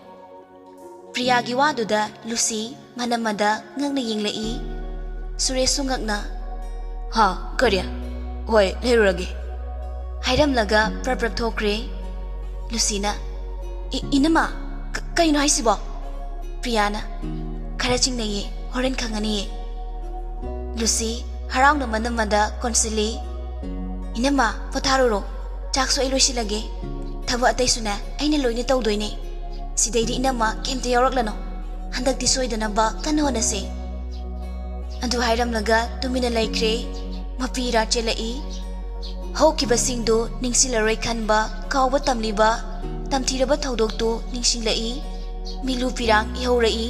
ꯄ꯭ꯔꯤꯌꯥꯒꯤ ꯋꯥꯗꯨꯗ ꯂꯨꯁꯤ ꯃꯅꯝꯃꯗ ꯉꯛꯅ ꯌꯦꯡꯂꯛꯏ꯫ ꯁꯨꯔꯦꯁꯁꯨ ꯉꯛꯅ, "ꯍꯥ, ꯀꯔꯤ? ꯍꯣꯏ, ꯂꯩꯔꯨꯔꯒꯦ," ꯍꯥꯏꯔꯝꯂꯒ ꯄ꯭ꯔꯞ ꯄ꯭ꯔꯞ ꯊꯣꯛꯈ꯭ꯔꯦ꯫ ꯂꯨꯁꯤꯅ, "ꯏ-, ꯏꯅꯝꯃ, ꯀ-, ꯀꯩꯅꯣ ꯍꯥꯏꯁꯤꯕꯣ?" ꯄ꯭ꯔꯤꯌꯥꯅ, "ꯈꯔ ꯆꯤꯡꯅꯩꯌꯦ, ꯍꯣꯔꯦꯟ ꯈꯪꯉꯅꯤꯌꯦ꯫" ꯂꯨꯁꯤ ꯍꯔꯥꯎꯅ ꯃꯅꯝꯃꯗ ꯀꯣꯟꯁꯤꯜꯂꯤ꯫ "ꯏꯅꯝꯃ, ꯄꯣꯊꯥꯔꯨꯔꯣ꯫ ꯆꯥꯛꯁꯨ ꯑꯩ ꯂꯣꯏꯁꯤꯜꯂꯒꯦ꯫ ꯊꯕꯛ ꯑꯇꯩꯁꯨꯅꯦ, ꯑꯩꯅ ꯂꯣꯏꯅ ꯇꯧꯗꯣꯏꯅꯦ꯫ ꯁꯤꯗꯩꯗꯤ ꯏꯅꯝꯃ ꯀꯩꯝꯇ ꯌꯥꯎꯔꯛꯂꯅꯨ꯫ ꯍꯟꯗꯛꯇꯤ ꯁꯣꯏꯗꯅꯕ ꯀꯟꯅ ꯍꯣꯠꯅꯁꯦ꯫" ꯑꯗꯨ ꯍꯥꯏꯔꯝꯂꯒ ꯇꯨꯃꯤꯟꯅ ꯂꯩꯈ꯭ꯔꯦ꯫ ꯃꯄꯤ ꯏꯔꯥ ꯆꯦꯜꯂꯛꯏ꯫ ꯍꯧꯈꯤꯕꯁꯤꯡꯗꯨ ꯅꯤꯡꯁꯤꯡꯂꯔꯣꯏ ꯈꯟꯕ, ꯀꯥꯎꯕ ꯇꯝꯂꯤꯕ, ꯇꯝꯊꯤꯔꯕ ꯊꯧꯗꯣꯛꯇꯨ ꯅꯤꯡꯁꯤꯡꯂꯛꯏ꯫ ꯃꯤꯂꯨ ꯄꯤꯔꯥꯡ ꯏꯍꯧꯔꯛꯏ꯫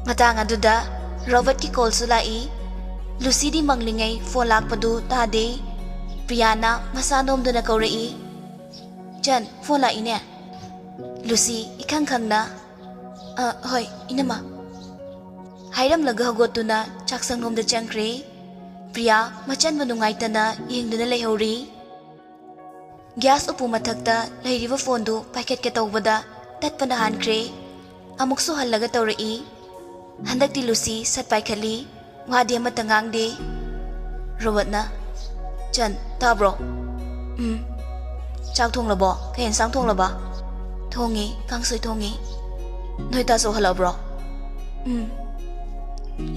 ꯃꯇꯥꯡ ꯑꯗꯨꯗ ꯔꯣꯕꯔꯠꯀꯤ ꯀꯣꯜꯁꯨ ꯂꯥꯛꯏ꯫ ꯂꯨꯁꯤꯗꯤ ꯃꯪꯂꯤꯉꯩ ꯐꯣꯟ ꯂꯥꯛꯄꯗꯨ ꯇꯥꯗꯦ꯫ ꯄ꯭ꯔꯤꯌꯥꯅ ꯃꯁꯥ ꯅꯣꯝꯗꯨꯅ ꯀꯧꯔꯛꯏ, "ꯆꯟ, ꯐꯣꯟ ꯂꯥꯛꯏꯅꯦ꯫" ꯂꯨꯁꯤ ꯏꯈꯪ ꯈꯪꯅ, "ꯑ, ꯍꯣꯏ, ꯏꯅꯝꯃ," ꯍꯥꯏꯔꯝꯂꯒ ꯍꯧꯒꯠꯇꯨꯅ ꯆꯥꯛꯁꯪꯂꯣꯝꯗ ꯆꯪꯈ꯭ꯔꯦ꯫ ꯄ꯭ꯔꯤꯌꯥ ꯃꯆꯟꯕꯨ ꯅꯨꯡꯉꯥꯏꯇꯅ ꯌꯦꯡꯗꯨꯅ ꯂꯩꯍꯧꯔꯤ꯫ ꯒ꯭ꯌꯥꯁ ꯎꯄꯨ ꯃꯊꯛꯇ ꯂꯩꯔꯤꯕ ꯐꯣꯟꯗꯨ ꯄꯥꯏꯈꯠꯀꯦ ꯇꯧꯕꯗ ꯇꯠꯄꯅ ꯍꯥꯟꯈ꯭ꯔꯦ꯫ ꯑꯃꯨꯛꯁꯨ ꯍꯜꯂꯒ ꯇꯧꯔꯛꯏ꯫ ꯍꯟꯗꯛꯇꯤ ꯂꯨꯁꯤ ꯁꯠ ꯄꯥꯏꯈꯠꯂꯤ꯫ ꯋꯥꯗꯤ ꯑꯃꯠꯇ ꯉꯥꯡꯗꯦ꯫ ꯔꯣꯕꯔꯠꯅ, "ꯆꯟ, ꯇꯥꯕ꯭ꯔꯣ?" "ꯎꯝ꯫ ꯆꯥꯛ ꯊꯣꯡꯂꯕꯣ? ꯀꯩ ꯌꯦꯟꯁꯥꯡ ꯊꯣꯡꯂꯕ?" "ꯊꯣꯡꯉꯦ, ꯀꯥꯡꯁꯣꯏ ꯊꯣꯡꯉꯦ꯫ ꯅꯣꯏ ꯇꯥꯆꯧ ꯍꯜꯂꯛꯑꯕ꯭ꯔꯣ?" "ꯎꯝ꯫"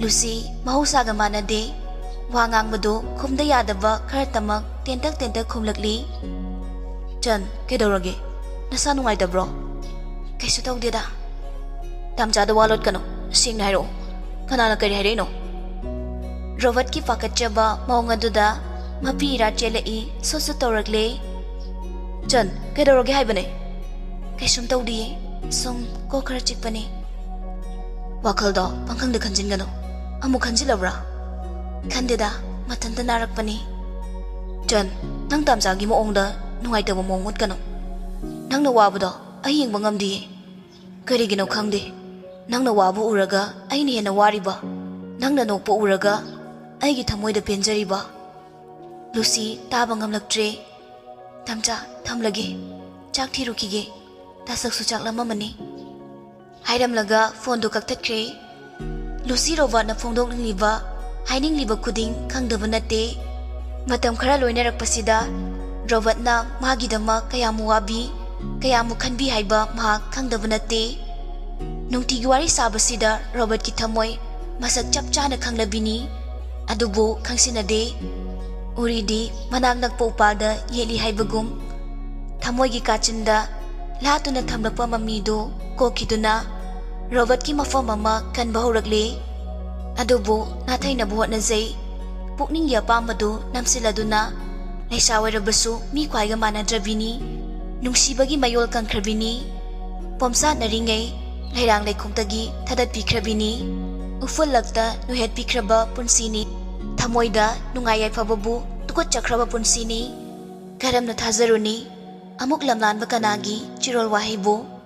ꯂꯨꯁꯤ ꯃꯍꯧꯁꯥꯒ ꯃꯥꯟꯅꯗꯦ꯫ ꯋꯥ ꯉꯥꯡꯕꯗꯨ ꯈꯨꯝꯗ ꯌꯥꯗꯕ ꯈꯔꯇꯃꯛ ꯇꯦꯟꯇꯛ ꯇꯦꯟꯇꯛ ꯈꯨꯝꯂꯛꯂꯤ꯫ ꯆꯟ, ꯀꯩꯗꯧꯔꯒꯦ? ꯅꯁꯥ ꯅꯨꯡꯉꯥꯏꯇꯕ꯭ꯔꯣ? ꯀꯩꯁꯨ ꯇꯧꯗꯦꯗ꯫ ꯇꯥꯝꯆꯥꯗ ꯋꯥ ꯂꯣꯠꯀꯅꯨ꯫ ꯁꯦꯡꯅ ꯍꯥꯏꯔꯛꯑꯣ꯫ ꯀꯅꯥꯅ ꯀꯔꯤ ꯍꯥꯏꯔꯛꯏꯅꯣ? ꯔꯣꯕꯔꯠꯀꯤ ꯄꯥꯈꯠꯆꯕ ꯃꯑꯣꯡ ꯑꯗꯨꯗ ꯃꯄꯤ ꯏꯔꯥ ꯆꯦꯜꯂꯛꯏ, ꯁꯨꯠ ꯁꯨꯠ ꯇꯧꯔꯛꯂꯦ꯫ ꯆꯟ, ꯀꯩꯗꯧꯔꯒꯦ ꯍꯥꯏꯕꯅꯦ? ꯀꯩꯁꯨꯝ ꯇꯧꯗꯤꯌꯦ꯫ ꯁꯨꯝ ꯀꯣꯛ ꯈꯔ ꯆꯤꯛꯄꯅꯦ꯫ ꯋꯥꯈꯜꯗꯣ ꯄꯪꯈꯪꯗ ꯈꯟꯖꯤꯟꯒꯅꯨ꯫ ꯑꯃꯨꯛ ꯈꯟꯖꯤꯜꯂꯕ꯭ꯔꯥ? ꯈꯟꯗꯦꯗ, ꯃꯊꯟꯇ ꯅꯥꯔꯛꯄꯅꯤ꯫ ꯆꯟ, ꯅꯪ ꯇꯥꯝꯆꯥꯒꯤ ꯃꯑꯣꯡꯗ ꯅꯨꯡꯉꯥꯏꯇꯕ ꯃꯑꯣꯡ ꯎꯠꯀꯅꯨ꯫ ꯅꯪꯅ ꯋꯥꯕꯗꯣ ꯑꯩ ꯌꯦꯡꯕ ꯉꯝꯗꯤꯌꯦ꯫ ꯀꯔꯤꯒꯤꯅꯣ ꯈꯪꯗꯦ, ꯅꯪꯅ ꯋꯥꯕ ꯎꯔꯒ ꯑꯩꯅ ꯍꯦꯟꯅ ꯋꯥꯔꯤꯕ, ꯅꯪꯅ ꯅꯣꯛꯄ ꯎꯔꯒ ꯑꯩꯒꯤ ꯊꯃꯣꯏꯗ ꯄꯦꯟꯖꯔꯤꯕ꯫ ꯂꯨꯁꯤ ꯇꯥꯕ ꯉꯝꯂꯛꯇ꯭ꯔꯦ꯫ "ꯇꯥꯝꯆꯥ, ꯊꯝꯂꯒꯦ, ꯆꯥꯛ ꯊꯤꯔꯨꯈꯤꯒꯦ, ꯇꯥꯁꯛꯁꯨ ꯆꯥꯛ ꯂꯥꯝꯃꯝꯃꯅꯤ" ꯍꯥꯏꯔꯝꯂꯒ ꯐꯣꯟꯗꯨ ꯀꯛꯊꯠꯈ꯭ꯔꯦ꯫ ꯂꯨꯁꯤ ꯔꯣꯕꯥꯔꯠꯅ ꯐꯣꯡꯗꯣꯛꯅꯤꯡꯂꯤꯕ, ꯍꯥꯏꯅꯤꯡꯂꯤꯕ ꯈꯨꯗꯤꯡ ꯈꯪꯗꯕ ꯅꯠꯇꯦ꯫ ꯃꯇꯝ ꯈꯔ ꯂꯣꯏꯅꯔꯛꯄꯁꯤꯗ ꯔꯣꯕꯥꯔꯠꯅ ꯃꯥꯒꯤꯗꯃꯛ ꯀꯌꯥꯃꯨ ꯋꯥꯕꯤ, ꯀꯌꯥꯃꯨ ꯈꯟꯕꯤ ꯍꯥꯏꯕ ꯃꯍꯥꯛ ꯈꯪꯗꯕ ꯅꯠꯇꯦ꯫ ꯅꯨꯡꯇꯤꯒꯤ ꯋꯥꯔꯤ ꯁꯥꯕꯁꯤꯗ ꯔꯣꯕꯥꯔꯠꯀꯤ ꯊꯃꯣꯏ ꯃꯁꯛ ꯆꯞ ꯆꯥꯅ ꯈꯪꯂꯕꯤꯅꯤ꯫ ꯑꯗꯨꯕꯨ ꯈꯪꯁꯤꯟꯅꯗꯦ꯫ ꯎꯔꯤꯗꯤ ꯃꯅꯥꯛ ꯅꯛꯄ ꯎꯄꯥꯜꯗ ꯌꯦꯠꯂꯤ ꯍꯥꯏꯕꯒꯨꯝ, ꯊꯃꯣꯏꯒꯤ ꯀꯥꯆꯤꯟꯗ ꯂꯥꯠꯇꯨꯅ ꯊꯝꯂꯛꯄ ꯃꯃꯤꯗꯨ ꯀꯣꯛꯈꯤꯗꯨꯅ ꯔꯣꯕꯥꯔꯠꯀꯤ ꯃꯐꯝ ꯑꯃ ꯀꯟꯕ ꯍꯧꯔꯛꯂꯦ꯫ ꯑꯗꯨꯕꯨ ꯅꯥꯊꯩꯅꯕ ꯍꯣꯠꯅꯖꯩ꯫ ꯄꯨꯛꯅꯤꯡꯒꯤ ꯑꯄꯥꯝꯕꯗꯨ ꯅꯝꯁꯤꯜꯂꯗꯨꯅ, ꯂꯩꯁꯥ ꯑꯣꯏꯔꯕꯁꯨ ꯃꯤ ꯈ꯭ꯋꯥꯏꯒ ꯃꯥꯟꯅꯗ꯭ꯔꯕꯤꯅꯤ꯫ ꯅꯨꯡꯁꯤꯕꯒꯤ ꯃꯌꯣꯜ ꯀꯪꯈ꯭ꯔꯕꯤꯅꯤ꯫ ꯄꯣꯝꯁꯥꯠꯅꯔꯤꯉꯩ ꯂꯩꯔꯥꯡ ꯂꯩꯈꯣꯛꯇꯒꯤ ꯊꯥꯗꯠꯄꯤꯈ꯭ꯔꯕꯤꯅꯤ꯫ ꯎꯐꯨꯜꯂꯛꯇ ꯅꯣꯏꯍꯠꯄꯤꯈ꯭ꯔꯕ ꯄꯨꯟꯁꯤꯅꯤ꯫ ꯊꯃꯣꯏꯗ ꯅꯨꯡꯉꯥꯏ ꯌꯥꯏꯐꯕꯕꯨ ꯇꯨꯀꯠꯆꯈ꯭ꯔꯕ ꯄꯨꯟꯁꯤꯅꯤ꯫ ꯀꯔꯝꯅ ꯊꯥꯖꯔꯨꯅꯤ ꯑꯃꯨꯛ ꯂꯝꯂꯥꯟꯕ ꯀꯅꯥꯒꯤ ꯆꯤꯔꯣꯜ ꯋꯥꯍꯩꯕꯨ?